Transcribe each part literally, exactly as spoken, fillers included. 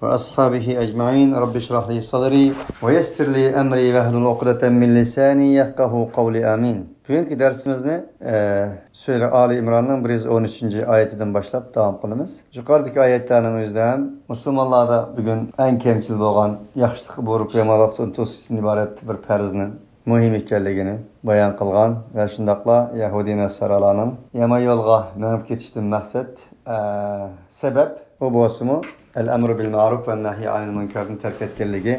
وأصحابه أجمعين. رب اشرح لي صدري ويسر لي أمري واحلل عقدة من لساني يفقهوا قولي. آمين. بۈگۈنكى دەرسىمىزنى، ئە، سۈرە ئالى ئىمراننىڭ بىر يۈز ئون ئۈچىنچى ئايىتىدىن باشلاپ داۋام قىلىمىز. يۇقىرىدىكى ئايەتلەرنىڭ ئۆزىدە ھەم مۇسۇلمانلاردا بۈگۈن ئەڭ كەمچىل بولغان ياخشىلىققا بۇيرۇپ، يامانلىقتىن توسۇشتىن ئىبارەت بىر پەرزنىڭ مۇھىم ئىكەنلىكىنى بايان قىلغان ۋە شۇنداقلا يەھۇدىي نەسارالارنىڭ يامان يولغا مېڭىپ كېتىشتىن مەقسەت، ئە، سەۋەب ئۇ بولسىمۇ، الأمر بالمعروف والنهي عن المنكرنى تەرك ئەتكەنلىكى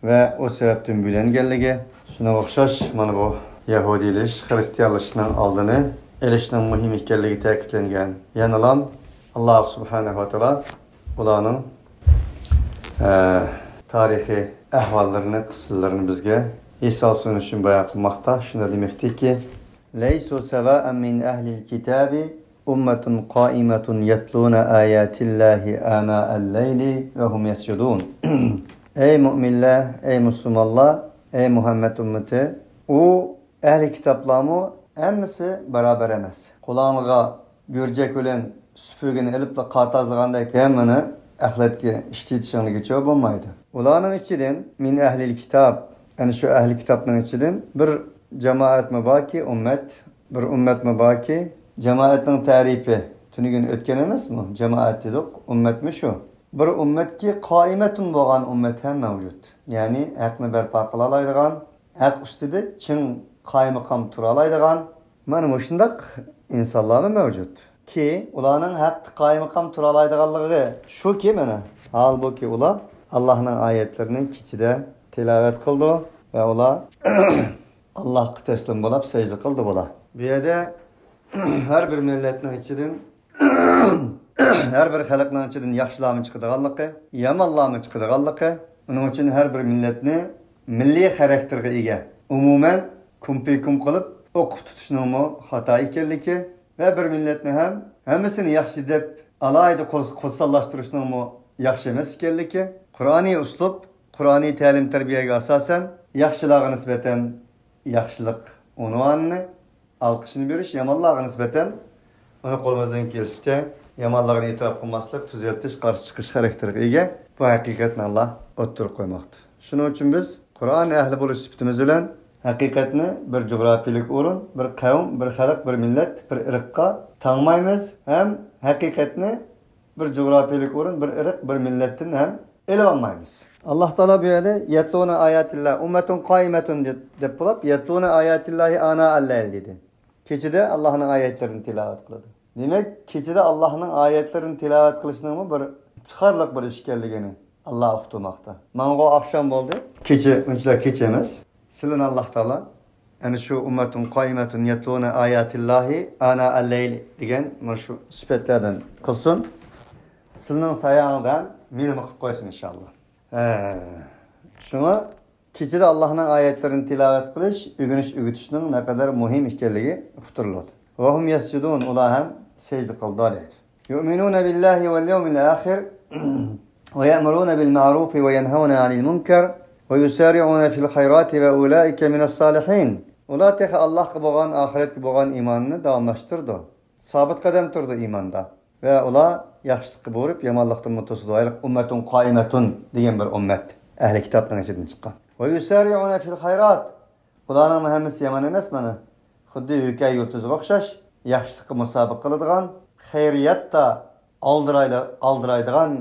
ۋە ئۇ سەۋەبتىن بۆلەنگەنلىكى، شۇنىڭغا ئوخشاش مانا بۇ يەھۇدىيلىشىش، خىرىستىيانلىشىشنىڭ ئالدىنى ئېلىشنىڭ مۇھىم ئىكەنلىكى تەكىتلەنگەن. يەنىلا ئاللاھ سۇبھانەھۇ ۋە تائالا ئۇلارنىڭ، ئە، تارىخىي ئەھۋاللىرىنى، قىسسىلىرىنى بىزگە ھېس سالسۇن ئۈچۈن بايان قىلماقتا. شۇنداق دېمەكتىكى، ليسوا سواء من أهل الكتاب أمة قائمة يتلون آيات الله آناء الليل وهم يسجدون. ئەي مۆمىنلەر، ئەي مۇسۇلمانلار، ئەي مۇھەممەد ئۈممىتى، ئۇ ئەھلى كىتابلارمۇ ھەممىسى بارابەر ئەمەس. قۇلاقلىرىغا گۈرجەك بىلەن سۈپۈرگىنى ئېلىپلا قار تازىلىغاندەك ھەممىنى ئەخلەتكە ئىشلىتىشىڭلىگىچە بولمايدۇ. ئۇلارنىڭ ئىچىدىن، من أهل الكتاب، يەنى شۇ ئەھلى كىتابنىڭ ئىچىدىن بىر جامائەتمۇ باركى، ئۈممەت، بىر ئۈممەتمۇ باركى، جامائەتنىڭ تەرىپى تۈنۈگۈن ئۆتكەن ئەمەسمۇ؟ جامائەت دېدۇق، ئۈممەتمۇ شۇ. بىر ئۈممەتكى قائىمەتۇن بولغان ئۈممەت ھەم مەۋجۇت. يەنى ھەقنى بەرپا قىلالايدىغان، ھەق ئۈستىدە چىڭ قايمىقام تۇرالايدىغان مانا مۇشۇنداق ئىنسانلارمۇ مەۋجۇت. كى، ئۇلارنىڭ ھەقتە قايمىقام تۇرالايدىغانلىقى شۇكى، مانا، ھالبۇكى، ئۇلار ئاللاھنىڭ ئايەتلىرىنى كېچىدە تىلاۋەت قىلىدۇ ۋە ئۇلار ئاللاھقا تەسلىم بولۇپ سەجدە قىلىدۇ بۇلار. بۇ يەردە ھەر بىر مىللەتنىڭ ئىچىدىن، ھەر بىر خەلقنىڭ ئىچىدىن ياخشىلارمۇ چىقىدىغانلىقى، يامانلارمۇ چىقىدىغانلىقى، ئۇنىڭ ئۈچۈن ھەر بىر مىللەتنى مىللىي خاراكتېرغا ئىگە، ئومۇمەن كۇمپىكۇم قىلىپ ئوقۇپ تۇتۇشنىڭمۇ خاتا ئىكەنلىكى ۋە بىر مىللەتنى ھەم ھەممىسىنى ياخشى دەپ ئالاھىدە قول-، قورساقلاشتۇرۇشنىڭمۇ ياخشى ئەمەس ئىكەنلىكى، قۇرئانىي ئۇسلۇب، قۇرئانىي تەلىم-تەربىيەگە ئاساسەن ياخشىلارغا نىسبەتەن ياخشىلىق ئۇنۋانىنى، ئالقىشىنى بېرىش، يامانلارغا نىسبەتەن ئۇنى قولىمىزدىن كېلىشىچە يامانلىقىنى ئېتىراپ قىلماسلىق، تۈزەتىش، قارشى چىقىش خاراكتېرىگە ئىگە بۇ ھەقىقەتنى ئاللاھ ئوتتۇرىغا قويماقتا. شۇنىڭ ئۈچۈن بىز قۇرئان ئەھلى بولۇش سۈپىتىمىز بىلەن ھەقىقەتنى بىر جۇغراپىيىلىك ئورۇن، بىر قەۋم، بىر خەلق، بىر مىللەت، بىر ئىرققا تاڭمايمىز ھەم ھەقىقەتنى بىر جۇغراپىيىلىك ئورۇن، بىر ئىرق، بىر مىللەتتىن ھەم ئېلىۋالمايمىز. ئاللاھ تائالا بۇ يەردە يەتلۇنە ئاياتىللا ئۇممەتۇن قائىمەتۇن دەپ، دەپ بولۇپ، يەتلۇنە ئاياتىللاھى ئانا ئەللەيل دېدى. كېچىدە ئاللاھنىڭ ئايەتلىرىنى تىلاۋەت قىلىدۇ. دېمەك، كېچىدە ئاللاھنىڭ ئايەتلىرىنى تىلاۋەت قىلىشنىڭمۇ بىر ئىپتىخارلىق بىر ئىش ئىكەنلىكىنى ئاللاھ ئۇقتۇرماقتا. ماڭغۇ ئاخشام بولدى. كېچە ئۇنچىلا كېچە ئەمەس. سىلىنى ئاللاھ تائالا ئەنە شۇ ئۇممەتۇن قائىمەتۇن يەتلۇنە ئاياتىللاھى ئانا ئەللەيل دېگەن مانا شۇ سۈپەتلەردىن قىلسۇن. سىلىنىڭ سايەڭدىن مېنىمۇ قىلىپ قويسۇن ئىنشاللا. ھە، شۇڭا كېچىدە ئاللاھنىڭ ئايەتلىرىنى تىلاۋەت قىلىش، ئۆگىنىش، ئۆگىتىشنىڭ نەقەدەر مۇھىم ئىكەنلىكى ئۇقتۇرۇلىدۇ. ۋەھۇم يەسجۇدۇن، ئۇلار ھەم سەجدە قىلىدۇ دەيدۇ. يؤمنون بالله واليوم الآخر ويأمرون بالمعروف وينهون عن المنكر ويسارعون في الخيرات وأولئك من الصالحين. ئۇلار تېخى ئاللاھقا بولغان، ئاخىرەتكە بولغان ئىمانىنى داۋاملاشتۇرىدۇ، سابىت قەدەم تۇرىدۇ ئىماندا. ۋە ئۇلار ياخشىلىققا بۇيرۇپ، يامانلىقتىن توسىدۇ. ئۇممەتۇن قائىمەتۇن دېگەن بىر ئۇممەت ئەھلى كىتابنىڭ ئىچىدىن چىققان. ويسارعون في الخيرات، ئۇلارنىڭ ھەممىسى يامان ئەمەس مانا. خۇددى ھۆكەي يۇلتۇزىغا ئوخشاش، ياخشىلىققا مۇسابىقە قىلىدىغان، خەيرىياتتا ئالدىرايلا-، ئالدىرايدىغان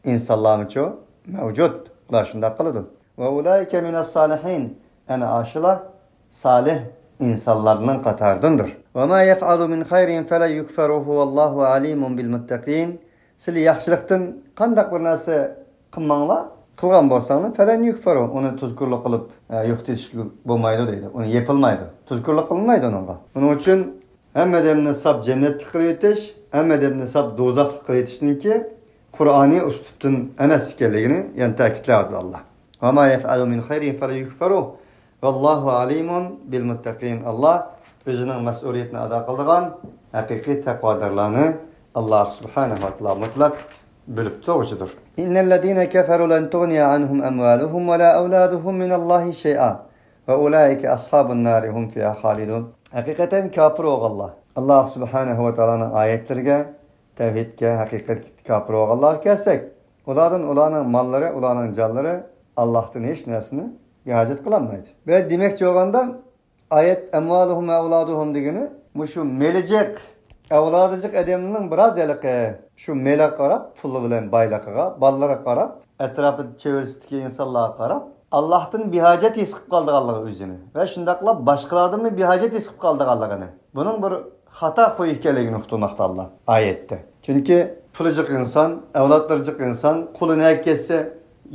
ئىنسانلارمۇچۇ مەۋجۇت. ئۇلار شۇنداق قىلىدۇ. وأولئك من الصالحين، ئەنە ئاشۇلار سالىھ ئىنسانلارنىڭ قاتارىدىندۇر. وما يفعلوا من خير فلن يكفروه والله عليم بالمتقين. سىلى ياخشىلىقتىن قانداق بىر نەرسە قىلماڭلار، قىلغان بولساڭلار، فلن يكفروه، ئۇنى تۇزكورلۇق قىلىپ، ئە، يوقىتىشكە بولمايدۇ دەيدۇ. ئۇنى يېپىلمايدۇ. تۇزكورلۇق قىلىنمايدۇ ئۇنىڭغا. ئۇنىڭ ئۈچۈن ھەممە ئادەمنى ساپ جەننەتلىك قىلىۋېتىش، ھەممە ئادەمنى ساپ دوزاخلىق قىلىۋېتىشنىڭكى قۇرئانىي ئۇسلۇبتىن ئەمەس ئىكەنلىكىنى يەنە تەكىتلەۋاتىدۇ ئاللا. وما يفعلوا من خير فلن يكفروه والله عليم بالمتقين. ئاللا ئۆزىنىڭ مەسئۇلىيىتىنى ئادا قىلىدىغان ھەقىقىي تەقۋادارلارنى ئاللا سۇبھانەھۇ ۋە تائالا مۇتلەق بىلىپ تۇرغۇچىدۇر. إن الذين كفروا لن تغني عنهم أموالهم ولا أولادهم من الله شيئا وأولئك أصحاب النار هم فيها خالدون. ھەقىقەتەن كاپىر بولغانلار، ئاللا سۇبھانەھۇ ۋە تائالانىڭ ئايەتلىرىگە، تەۋھىدكە، ھەقىقەتكە كاپىر بولغانلارغا كەلسەك، ئۇلاردىن ئۇلارنىڭ ماللىرى، ئۇلارنىڭ جانلىرى ئاللاھتىن ھېچ نەرسىنى بىھاجەت قىلالمايدۇ. ۋە دېمەكچى بولغاندا، ئايەت «ئەمۋالۇھۇم ۋە ئەۋلادۇھۇم» دېگىنى مۇشۇ مېلىجىق، ئەۋلادىجىق ئادەمنىڭ بىراز ھېلىقى شۇ مېلىغا قاراپ، پۇلى بىلەن بايلىقىغا، بالىلىرىغا قاراپ، ئەتراپىدا چېۋرىسىدىكى ئىنسانلارغا قاراپ، ئاللاھتىن بىھاجەت ھېس قىلىپ قالىدىغانلىقى ئۆزىنى ۋە شۇنداقلا باشقىلاردىنمۇ بىھاجەت ھېس قىلىپ قالىدىغانلىقىنى، بۇنىڭ بىر خاتا خۇي ئىكەنلىكىنى ئۇقتۇرماقتا ئاللا ئايەتتە. چۈنكى پۇلى جىق ئىنسان، ئەۋلادلىرى جىق ئىنسان، قولى نەگە كەتسە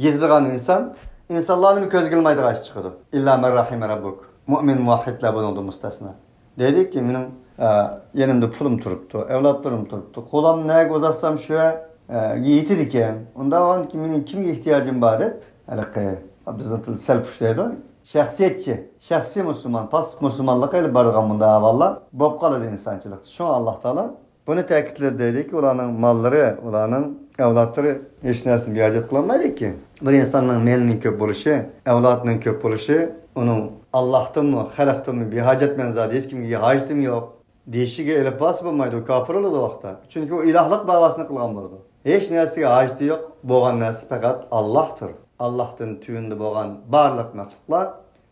يېتىدىغان ئىنسان، ئىنسانلارنىمۇ كۆزگە ئىلمايدىغان ئىش چىقىدۇ. ئىللا مەن رەھىمە رەببۇك. مۇئمىن مۇۋەھھىدلەر بۇنىڭدىن مۇستەسنا. دەيدۇكى، مېنىڭ، ئە، يېنىمدا پۇلۇم تۇرۇپتۇ، ئەۋلادلىرىم تۇرۇپتۇ. قولۇمنى نەگە ئۇزاتسام شۇ يەر، ئە، يېتىدىكەن. ئۇنداق بولغاندىكىن مېنىڭ كىمگە ئېھتىياجىم بار دەپ، ھېلىقى بىزنىڭ تىلدا سەلپۇش دەيدۇ. شەخسىيەتچى، شەخسىي مۇسۇلمان، پاسسىپ مۇسۇلمانلىققا ئېلىپ بارىدىغان بۇنداق ئەھۋاللار بولۇپ قالىدۇ ئىنسانچىلىقتا. شۇڭا ئاللا تائالا بۇنى تەكىتلىدى، دەيدىكى، ئۇلارنىڭ ماللىرى، ئۇلارنىڭ ئەۋلادلىرى ھېچ نەرسىنى بىھاجەت قىلالمايدۇكى. بىر ئىنساننىڭ مېلىنىڭ كۆپ بولۇشى، ئەۋلادىنىڭ كۆپ بولۇشى، ئۇنىڭ «ئاللاھتىنمۇ، خەلقتىنمۇ بىھاجەتمەن زادى، ھېچكىمگە ھاجىتىم يوق» دېيىشىگە ئېلىپ بارسا بولمايدۇ، ئۇ كاپىر بولىدۇ ئۇ ۋاقىتتا. چۈنكى ئۇ ئىلاھلىق دەۋاسىنى قىلغان بولىدۇ. ھېچ نەرسىگە ھاجىتى يوق، بولغان نەرسە پەقەت ئاللاھتۇر. ئاللاھتىن تۆۋەندە بولغان بارلىق مەخلۇقلار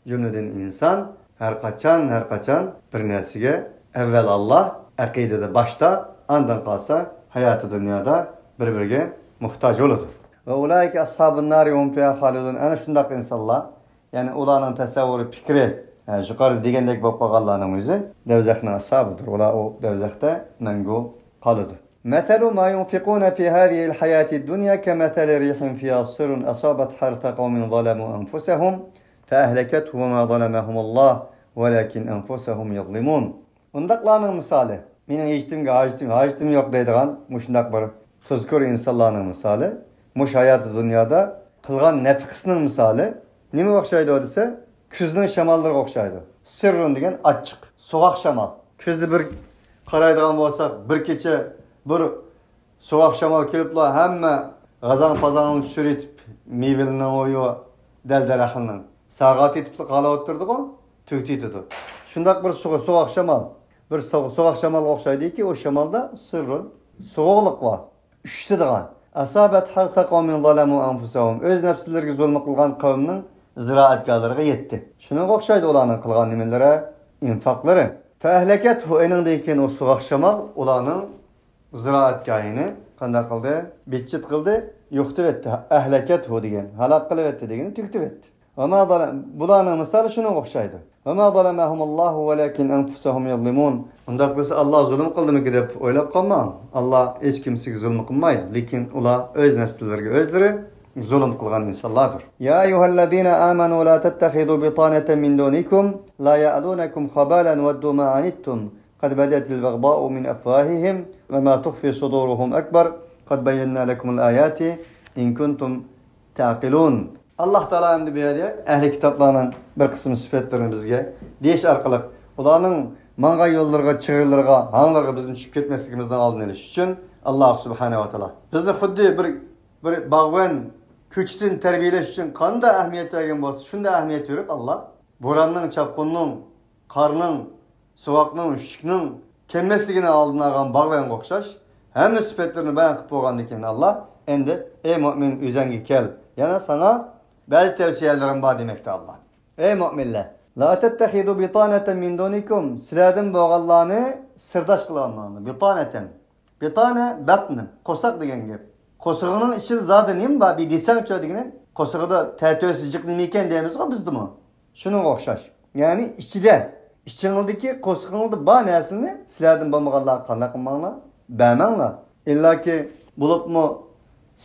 جۈملىدىن ئىنسان ھەر قاچان، ھەر قاچان بىر نەرسىگە ئەۋۋەل ئاللا، ئەقىدىدە باشتا، ئاندىن قالسا ھاياتى دۇنيادا بىر-بىرىگە موھتاج بولىدۇ. ۋە ئۇلائىكە ئەسھابۇن نارى ھۇم فىھا خالىدۇن. ئەنە شۇنداق ئىنسانلار، يەنى ئۇلارنىڭ تەسەۋۋۇرى، پىكرى، ئە، يۇقىرىدا دېگەندەك بولۇپ قالغانلارنىڭ ئۆزى دەۋزەخنىڭ ئەسھابىدۇر. ئۇلار ئۇ دەۋزەختە مەڭگۈ قالىدۇ. مثل ما ينفقون في هذه الحياة الدنيا كمثل ريح فيها صر أصابت حرث قوم ظلموا أنفسهم فأهلكته وما ظلمهم الله ولكن أنفسهم يظلمون. ئۇنداقلارنىڭ مىسالى، مېنىڭ ھېچنېمىگە ھاجىتىم، ھاجىتىم يوق دەيدىغان مۇشۇنداق بىر تۇزكور ئىنسانلارنىڭ مىسالى، مۇشۇ ھاياتى دۇنيادا قىلغان نەپىقىسىنىڭ مىسالى نېمىگە ئوخشايدۇ دېسە، كۈزنىڭ شاماللىرىغا ئوخشايدۇ. سىررۇن دېگەن ئاچچىق، سوغۇق شامال. كۈزدە بىر قارايدىغان بولساق، بىر كېچە بىر سوغۇق شامال كېلىپلا ھەممە غازاڭ-پازاڭنى چىرىتىپ، مېۋىلىنىڭ ئويۇ، دەل-دەرەخلىنىڭ ساغا تېتىپلا قالاۋاتتۇرىدىغۇ، تۈگىتىدۇ. شۇنداق بىر سوغۇ-، سوغۇق شامال، بىر سوغ-، سوغۇق شامالغا ئوخشايدۇكى، ئۇ شامالدا سىررۇن، سوغۇقلۇق بار، ئۇششىتىدىغان. أصابت حرث قوم ظلموا أنفسهم. ئۆز نەپسلىرىگە زۇلۇم قىلغان قەۋمنىڭ زىرائەتگاھلىرىغا يەتتى. شۇنىڭغا ئوخشايدۇ ئۇلارنىڭ قىلغان نېمىلىرى، ئىنفاقلىرى. فأهلكته، ئېنىڭدىن كېيىن ئۇ سوغۇق شامال ئۇلارنىڭ زىرائەتگاھىنى قانداق قىلدى؟ بىتچىت قىلدى، يوقىتىۋەتتى. أهلكته دېگەن، ھالاك قىلىۋەتتى دېگىنى، تۈگىتىۋەتتى. وما ظلم-، بۇلارنىڭ مىسالى شۇنىڭغا ئوخشايدۇ. وما ظلمهم الله ولكن أنفسهم يظلمون. ئۇنداق دېسە، ئاللا زۇلۇم قىلدىمىكىن دەپ ئويلاپ قالماڭ. ئاللا ھېچ كىمسىگە زۇلۇم قىلمايدۇ، لېكىن ئۇلار ئۆز نەپسلىرىگە ئۆزلىرى زۇلۇم قىلغان ئىنسانلاردۇر. يا أيها الذين آمنوا لا تتخذوا بطانة من دونكم لا يألونكم خبالا ودوا ما عنتم قد بدت البغضاء من أفواههم وما تخفي صدورهم أكبر قد بينا لكم الآيات إن كنتم تعقلون. ئاللا تائالا ئەمدى بۇ يەردە ئەھلى كىتابلارنىڭ بىر قىسىم سۈپەتلىرىنى بىزگە دېيىش ئارقىلىق، ئۇلارنىڭ ماڭغان يوللىرىغا، چىغىرلىرىغا، ھاڭلىرىغا بىزنى چۈشۈپ كەتمەسلىكىمىزنىڭ ئالدىنى ئېلىش ئۈچۈن، ئاللا سۇبھانەھۇ ۋە تائالا بىزنى خۇددى بىر، بىر باغۋەن كۆچىتىنى تەربىيەلەش ئۈچۈن قانداق ئەھمىيەت بەرگەن بولسا، شۇنداق ئەھمىيەت بېرىپ، ئاللا بوراننىڭ، چاپقۇننىڭ، قارنىڭ، سوغۇقنىڭ، ئۈششۈكنىڭ كەلمەسلىكىنى ئالدىنى ئالغان باغۋەنگە ئوخشاش ھەممە سۈپەتلىرىنى بايان قىلىپ بولغاندىن كېيىن، ئاللا ئەمدى، ئەي مۆمىن، ئۆزۈڭگە كەل، يەنە ساڭا بەزى تەۋسىيەلىرىم بار دېمەكتە ئاللا. ئەي مۆمىنلەر، لا تتخذوا بطانة من دونكم، سىلەردىن بولغانلارنى سىرداش قىلىۋالماڭلار. بطانة، بطانة، بطن، قورساق دېگەن گەپ. قورسىقىنىڭ ئىچىدە زادى نېمە بار بىر دېسەڭچۇ دېگىنى، قورسىقىدا تەتۈرىسى جىق نېمە ئىكەن دەيمىزغۇ بىزدىمۇ. شۇنىڭغا ئوخشاش. يەنى ئىچىدە، ئىچىڭىزدىكى، قورسىقىڭىزدا بار نەرسىنى سىلەردىن بولمىغانلارغا قانداق قىلماڭلار؟ بەرمەڭلار. ئىللاكى بولۇپمۇ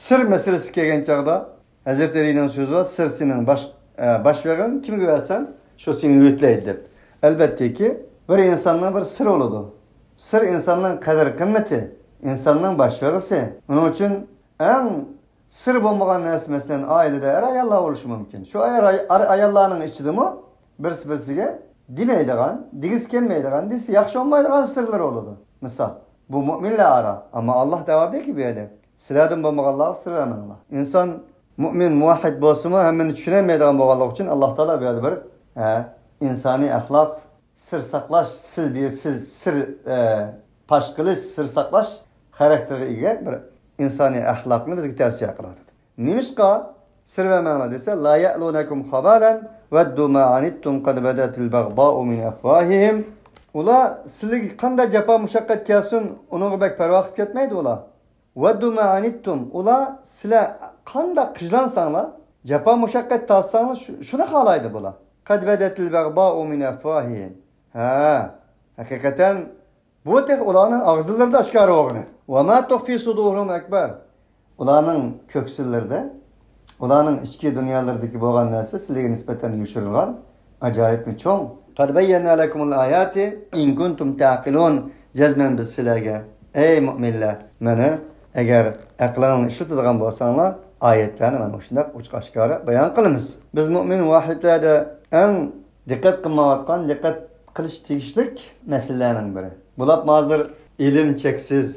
سىر مەسىلىسى كەلگەن چاغدا ھەزرىتى ئەلىنىڭ سۆزى بار، سىر سېنىڭ باش، ئە، باش بېغىڭ، كىمگە بەرسەڭ شۇ سېنى يۆتلەيدۇ دەپ. ئەلۋەتتىكى، بىر ئىنساننىڭ بىر سىرى بولىدۇ. سىر ئىنساننىڭ قەدىر-قىممىتى، ئىنساننىڭ باش بېغىسى. ئۇنىڭ ئۈچۈن ئەڭ سىر بولمىغان نەرسە، مەسىلەن، ئائىلىدە ئەر-ئاياللار بولۇشى مۇمكىن. شۇ ئەر-، ئەر-ئاياللارنىڭ ئىچىدىمۇ بىرسى-بىرسىگە دېمەيدىغان، دېگۈسى كەلمەيدىغان، دېسە ياخشى بولمايدىغان سىرلىرى بولىدۇ. مىسال، بۇ مۆمىنلەر ئارا. ئەمما ئاللا دەۋاتىدۇكى بۇ يەردە، سىلەردىن بولمىغانلارغا سىر بەرمەڭلار. ئىنسان مۆمىن، مۇۋەھھىد بولسىمۇ، ھەممىنى چۈشىنەلمەيدىغان بولغانلىقى ئۈچۈن، ئاللا تائالا بۇ يەردە بىر، ھە، ئىنسانىي ئەخلاق، سىر ساقلاش، سىر، سىر، سىر، ئە، پاش قىلىش، سىر ساقلاش خاراكتېرىغا ئىگە بىر ئىنسانىي ئەخلاقنى بىزگە تەۋسىيە قىلىۋاتىدۇ. نېمىشقا سىر بەرمەڭلار دېسە، لا يەئلۇنەكۇم خابالەن ۋەددۇ ما ئەنىتتۇم قەد بەدەتىل بەغضاءۇ مىن ئەفۋاھىھىم. ئۇلار سىلىگە قانداق جاپا مۇشەققەت كەلسۇن، ئۇنىڭغا بەك پەرۋا قىلىپ كەتمەيدۇ ئۇلار. ۋەددۇ ما ئەنىتتۇم، ئۇلار سىلەر قانداق قىينالساڭلار، جاپا مۇشەققەت تارتساڭلار، شۇ- شۇنى خالايدۇ بۇلار. قەد بەدەتىل بەغضاءۇ مىن ئەفۋاھىھىم. ھە، ھەقىقەتەن بۇ تېخى ئۇلارنىڭ ئاغزىلىرىدا ئاشكارا بولغىنى. ۋە ما تۇخفى سۇدۇرۇھۇم ئەكبەر. ئۇلارنىڭ كۆكسىلىرىدە، ئۇلارنىڭ ئىچكى دۇنيالىرىدىكى بولغان نەرسە سىلەرگە نىسبەتەن يوشۇرۇنغان ئاجايىپمۇ چوڭ. قەد بەييەننا لەكۇمۇل ئاياتى ئىن كۇنتۇم تەقىلۇن. جەزمەن بىز سىلەرگە، ئەي مۇئمىنلەر، مانا، ئەگەر ئەقلىڭلارنى ئىشلىتىدىغان بولساڭلار، ئايەتلەرنى مانا مۇشۇنداق ئوچۇق ئاشكارا بايان قىلىمىز. بىز مۇئمىن مۇۋەھھىدلەردە ئەڭ دىققەت قىلمايۋاتقان، دىققەت قىلىش تېگىشلىك مەسىلىلەرنىڭ بىرى. بۇلار ھازىر ئىلىم چەكسىز،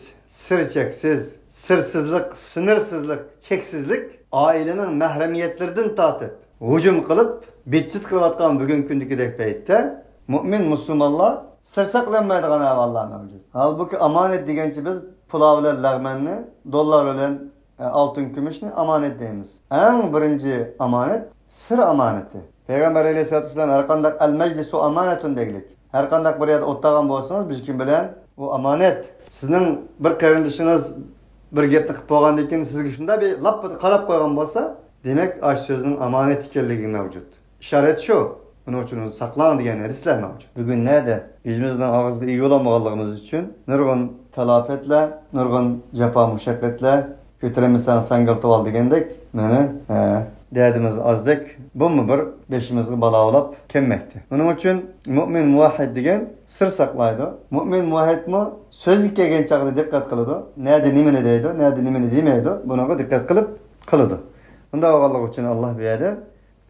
سىر چەكسىز، سىرسىزلىق، سىنىرسىزلىق، چەكسىزلىك، ئائىلىنىڭ مەھرىمىيەتلىرىدىن تارتىپ ھۇجۇم قىلىپ، بىتچىت قىلىۋاتقان بۈگۈنكى كۈندىكىدەك پەيتتە مۇئمىن مۇسۇلمانلار سىر ساقلىيالمايدىغان ئەھۋاللار مەۋجۇت. ھالبۇكى، ئامانەت دېگەنچە بىز پۇلا بىلەن لەغمەننى، دوللار بىلەن ئە، ئالتۇن كۈمۈشنى ئامانەت دەيمىز. ئەڭ بىرىنچى ئامانەت سىر ئامانىتى. پەيغەمبەر ئەلەيھىسسالاتۇ ۋەسسالام ھەر قانداق، ئەل مەجلىسۇ ئامانەتۇن دېگىلىك. ھەر قانداق بىر يەردە ئولتۇرغان بولسىڭىز، بىر كىم بىلەن، ئۇ ئامانەت. سىزنىڭ بىر قېرىندىشىڭىز بىر گەپنى قىلىپ بولغاندىن كېيىن سىزگە شۇنداق بىر لاپپىدە قاراپ قويغان بولسا، دېمەك، ئاشۇ سۆزنىڭ ئامانەت ئىكەنلىكى مەۋجۇت. ئىشارەت شۇ. ئۇنىڭ ئۈچۈن ئۇنى ساقلاڭ دېگەن ھەدىسلەر مەۋجۇت. بۈگۈن نەدە ئۆزىمىزنىڭ ئاغزىغا ئىگە بولالمىغانلىقىمىز ئۈچۈن نۇرغۇن تالاپەتلەر، نۇرغۇن جاپا مۇشەققەتلەر، كۆتۈرەلمىسەڭ ساڭگىلىتىۋال دېگەندەك، مانا، ھە، دەردىمىز ئازدەك، بۇمۇ بىر بېشىمىزغا بالا بولاپ كەلمەكتە. ئۇنىڭ ئۈچۈن مۇئمىن مۇۋەھھىد دېگەن سىر ساقلايدۇ. مۇئمىن مۇۋەھھىدمۇ سۆزگە كەلگەن چاغدا دىققەت قىلىدۇ. نەدە نېمىنى دەيدۇ، نەدە نېمىنى دېمەيدۇ، بۇنىڭغا دىققەت قىلىپ قىلىدۇ. بۇنداق بولغانلىقى ئۈچۈن ئاللا بۇ يەردە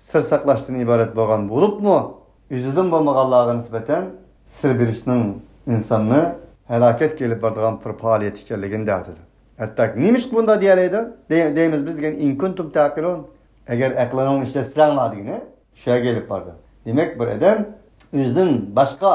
سىر ساقلاشتىن ئىبارەت بولغان بولۇپمۇ، ئۆزىدىن بولمىغانلارغا نىسبەتەن سىر بېرىشنىڭ ئىنساننى ھالاكەتكە ئېلىپ بارىدىغان بىر پائالىيەت ئىكەنلىكىنى دەۋاتىدۇ. ھەتتاكى نېمىشقا بۇنداق دېيەلەيدۇ؟ دەي-، دەيمىز بىز دېگەن، «ئىن كۇنتۇم تەقىلۇن»، ئەگەر ئەقلىڭلارنى ئىشلەتسەڭلار دېگىنى شۇ يەرگە ئېلىپ بارىدۇ. دېمەك، بىر ئادەم ئۆزىدىن باشقا،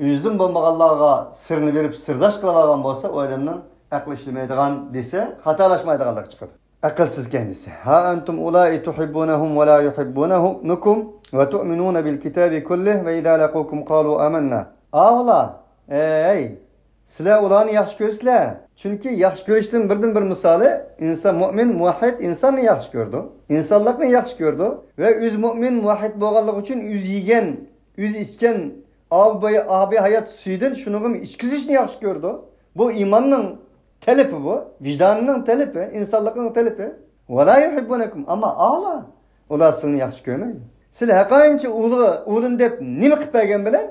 ئۆزىدىن بولمىغانلارغا سىرنى بېرىپ سىرداش قىلىۋالغان بولسا، ئۇ ئادەمنىڭ ئەقلى ئىشلىمەيدىغان دېسە، خاتالاشمايدىغانلىقى چىقىدۇ. ئەقىلسىزكەن دېسە. ھا ئەنتۇم ئۇلائى تۇھىببۇنەھۇم ۋە لا يۇھىببۇنەكۇم ۋە تۇئمىنۇنە بىل كىتابى كۇللىھ ۋە ئىزا لەقۇكۇم قالۇ ئامەننا. ئاۋۇلار، ئەي، سىلەر ئۇلارنى ياخشى كۆرىسىلەر. چۈنكى ياخشى كۆرۈشنىڭ بىردىن بىر مىسالى، ئىنسان، مۇئمىن، مۇۋەھھىد ئىنساننى ياخشى كۆرىدۇ. ئىنسانلىقنى ياخشى كۆرىدۇ. ۋە ئۆزى مۇئمىن، مۇۋەھھىد بولغانلىقى ئۈچۈن ئۆزى يېگەن، ئۆزى ئىچكەن ئاب-، ئابىي ھايات سۈيىدىن شۇنىڭغا ئىچكۈزۈشنى ياخشى كۆرىدۇ. بۇ ئىماننىڭ تەلىپى بۇ، ۋىجداننىڭ تەلىپى، ئىنسانلىقنىڭ تەلىپى. ۋە لا يۇھىببۇنەكۇم، ئەمما ئالا، ئۇلار سىلىنى ياخشى كۆرمەيدۇ. سىلەر ھەققانچە ئۇلىغا، ئۇلىنى دەپ نېمە قىلىپ بەرگەن بىلەن،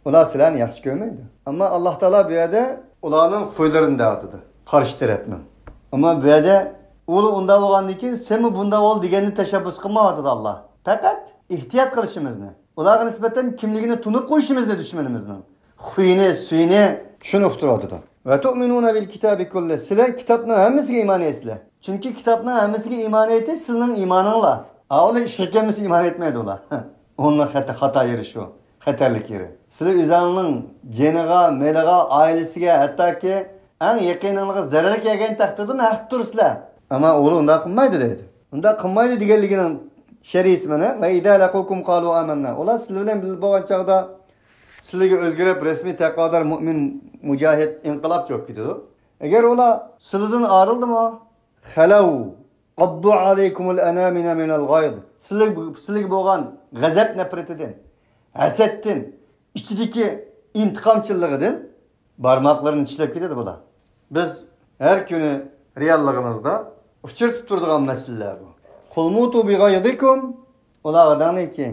ئۇلار سىلەرنى ياخشى كۆرمەيدۇ. ئەمما ئاللا تائالا بۇ يەردە ئۇلارنىڭ خۇيلىرىنى دەۋاتىدۇ، قارشى تەرەپنىڭ. ئەمما بۇ يەردە ئۇلار ئۇنداق بولغاندىن كېيىن سەنمۇ بۇنداق بول دېگەننى تەشەببۇس قىلمايۋاتىدۇ ئاللا. پەقەت ئېھتىيات قىلىشىمىزنى، ئۇلارغا نىسبەتەن كىملىكىنى تونۇپ قويۇشىمىزنى دۈشمىنىمىزنىڭ خۇيىنى، سۈيىنى شۇنى ئۇقتۇرۇۋاتىدۇ. ۋە تۇئمىنۇنە بىل كىتابى كۇللى. سىلەر كىتابنىڭ ھەممىسىگە ئىمان ئېيتىسىلەر. چۈنكى كىتابنىڭ ھەممىسىگە ئىمان ئېيتىش سىلىنىڭ ئىمانىڭلار. ئاۋۇلار ئىشقا كەلمىسە ئىمان ئېيتمەيدۇ ئۇلار. ئۇنىڭ خەتە، خاتا يېرى شۇ. خەتەرلىك يېرى. سىلەر ئۆزۈڭنىڭ جېنىغا، مېلىغا، ئائىلىسىگە، ھەتتاكى ئەڭ يېقىنىڭلارغا زەرەر كەلگەن تەقدىردىمۇ ھەقتە تۇرىسىلەر. ئەمما ئۇلار ئۇنداق قىلمايدۇ دەيدۇ. ئۇنداق قىلمايدۇ دېگەنلىكىنىڭ شەرھىسى مانا، ۋە ئىزا لەقۇكۇم قالۇ ئامەننا. ئۇلار سىلەر بىلەن بىللە بولغان چاغدا سىلەرگە ئۆزگىرىپ رەسمىي تەقۋادار مۇئمىن مۇجاھىد ئىنقىلابچى بولۇپ كېتىدۇ. ئەگەر ئۇلار سىلەردىن ئايرىلدىمۇ، خەلەۋ ئەددۇ ئەلەيكۇمۇل ئەنامىنە مىنەل غەيز. سىلەر، سىلەرگە بولغان غەزەپ نەپرىتىدىن، ھەسەتتىن، ئىچىدىكى ئىنتىقامچىللىقىدىن بارماقلىرىنى چىشلەپ كېتىدۇ بۇلار. بىز ھەر كۈنى رېئاللىقىمىزدا ئۇچرىتىپ تۇرىدىغان مەسىلىلەر بۇ. قۇل مۇتۇ بىغەيزىكۇم، ئۇلارغا دەڭلىكى،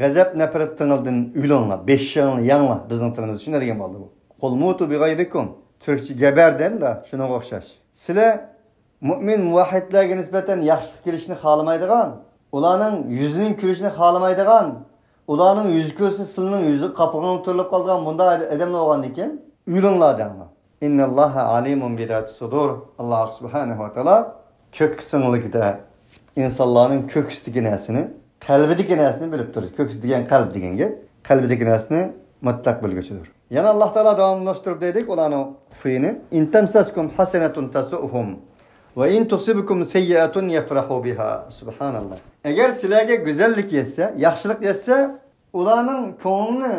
غەزەپ نەپرىتىڭىزدىن ئۆلۈڭلار، بېشىڭلار يەڭلار، بىزنىڭ تىلىمىزدا شۇنداق دېگەن بولدى بۇ. قۇل مۇتۇ بىغەيزىكۇم، تۈركچە گەبەر دەيمىز شۇنىڭغا ئوخشاش. سىلەر مۇئمىن مۇۋەھھىدلەرگە نىسبەتەن ياخشىلىق كېلىشىنى خالىمايدىغان، ئۇلارنىڭ يۈزىنىڭ كۆرۈشىنى خالىمايدىغان، ئۇلارنىڭ يۈزى كۆرسە سىلىنىڭ يۈزى قاپىقىڭغا تۈرۈلۈپ قالىدىغان مۇنداق ئادەملەر بولغاندىكىن، ئۆلۈڭلار دەڭلار. ئىننەللاھە ئالىمۇن بىزاتىس سۇدۇر. ئاللا سۇبھانەھۇ ۋە تائالا كۆك سىڭلىكىدە ئىنسانلارنىڭ كۆكسىدىكى نەرسىنى، قەلبىدىكى نەرسىنى بىلىپ تۇرىدۇ. كۆكسى دېگەن قەلب دېگەن گەپ. قەلبىدىكى نەرسىنى مۇتلەق بىلگۈچىدۇر. يەنە ئاللا تائالا داۋاملاشتۇرۇپ دەيدۇ ئۇلارنىڭ خۇيىنى، ئىن تەمسەسكۇم ھەسەنەتۇن تەسۇئھۇم. وَإِن تُصِبْكُمْ سَيِّئَةٌ يَفْرَحُوا بِهَا. سۇبھاناللا. ئەگەر سىلەرگە گۈزەللىك يەتسە، ياخشىلىق يەتسە، ئۇلارنىڭ كۆڭلىنى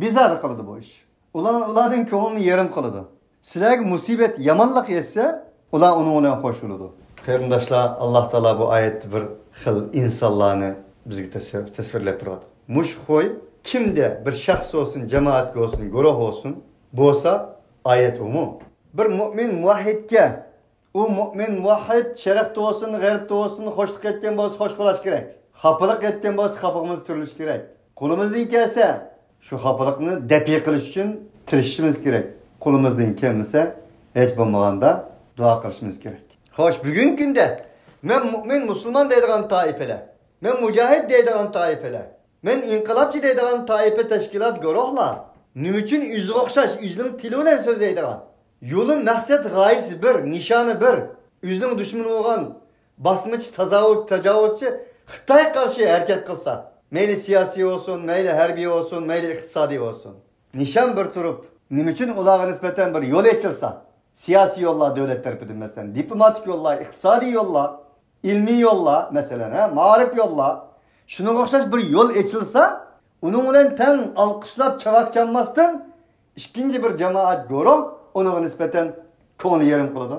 بىزار قىلىدۇ بۇ ئىش. ئۇلار، ئۇلارنىڭ كۆڭلىنى يېرىم قىلىدۇ. سىلەرگە مۇسىبەت، يامانلىق يەتسە، ئۇلار ئۇنىڭ بىلەن خوش بولىدۇ. قېرىنداشلار، ئاللا تائالا بۇ ئايەتتە بىر خىل ئىنسانلارنى بىزگە تەسۋىر، تەسۋىرلەپ بېرىۋاتىدۇ. مۇشۇ خوي كىمدە بىر شەخس بولسۇن، جامائەتكە بولسۇن، گۇرۇھ بولسۇن، بولسا، ئايەت ئۇمۇ. بىر مۇئمىن مۇۋەھھىدكە، ئۇ مۇئمىن مۇۋەھھىد شەرقتە بولسۇن، غەربتە بولسۇن، خوشلۇق يەتكەن بولسا خوش قىلاش كېرەك. خاپىلىق يەتكەن بولسا خاپىلىقىمىز تۈرلۈشى كېرەك. قولىمىزدىن كەلسە، شۇ خاپىلىقنى دەپئى قىلىش ئۈچۈن تىرىشىشىمىز كېرەك. قولىمىزدىن كەلمىسە، ھېچ بولمىغاندا دۇئا قىلىشىمىز كېرەك. خوش، بۈگۈنكى كۈندە مەن مۇئمىن، مۇسۇلمان دەيدىغان تائىپىلەر، مەن مۇجاھىد دەيدىغان تائىپىلەر، مەن ئىنقىلابچى دەيدىغان تائىپە، تەشكىلات، گۇرۇھلار نېمە ئۈچۈن ئۆزىگە ئوخشاش، ئۆزىنىڭ تىلى بىلەن سۆزلەيدىغان، يولى، مەقسەت، غايىسى بىر، نىشانى بىر، ئۆزىنىڭ دۈشمىنى بولغان باسمىچى، تازاۋۇت، تاجاۋۇزچى خىتايغا قارشى ھەرىكەت قىلسا، مەيلى سىياسىي بولسۇن، مەيلى ھەربىي بولسۇن، مەيلى ئىقتىسادىي بولسۇن، نىشان بىر تۇرۇپ، نېمە ئۈچۈن ئۇلارغا نىسبەتەن بىر يول ئېچىلسا، سىياسىي يوللار دۆلەت تەرىپىدىن، مەسىلەن، دىپلوماتىك يوللار، ئىقتىسادىي يوللار، ئىلمىي يوللار، مەسىلەن، ھە، مائارىپ يوللار، شۇنىڭغا ئوخشاش بىر يول ئېچىلسا، ئۇنىڭ بىلەن تەڭ ئالقىشلاپ چاۋاك چالماستىن، ئىككىنچى بىر جامائەت گۇرۇھ ئۇنىڭغا نىسبەتەن كۆڭلى يېرىم قىلىدۇ.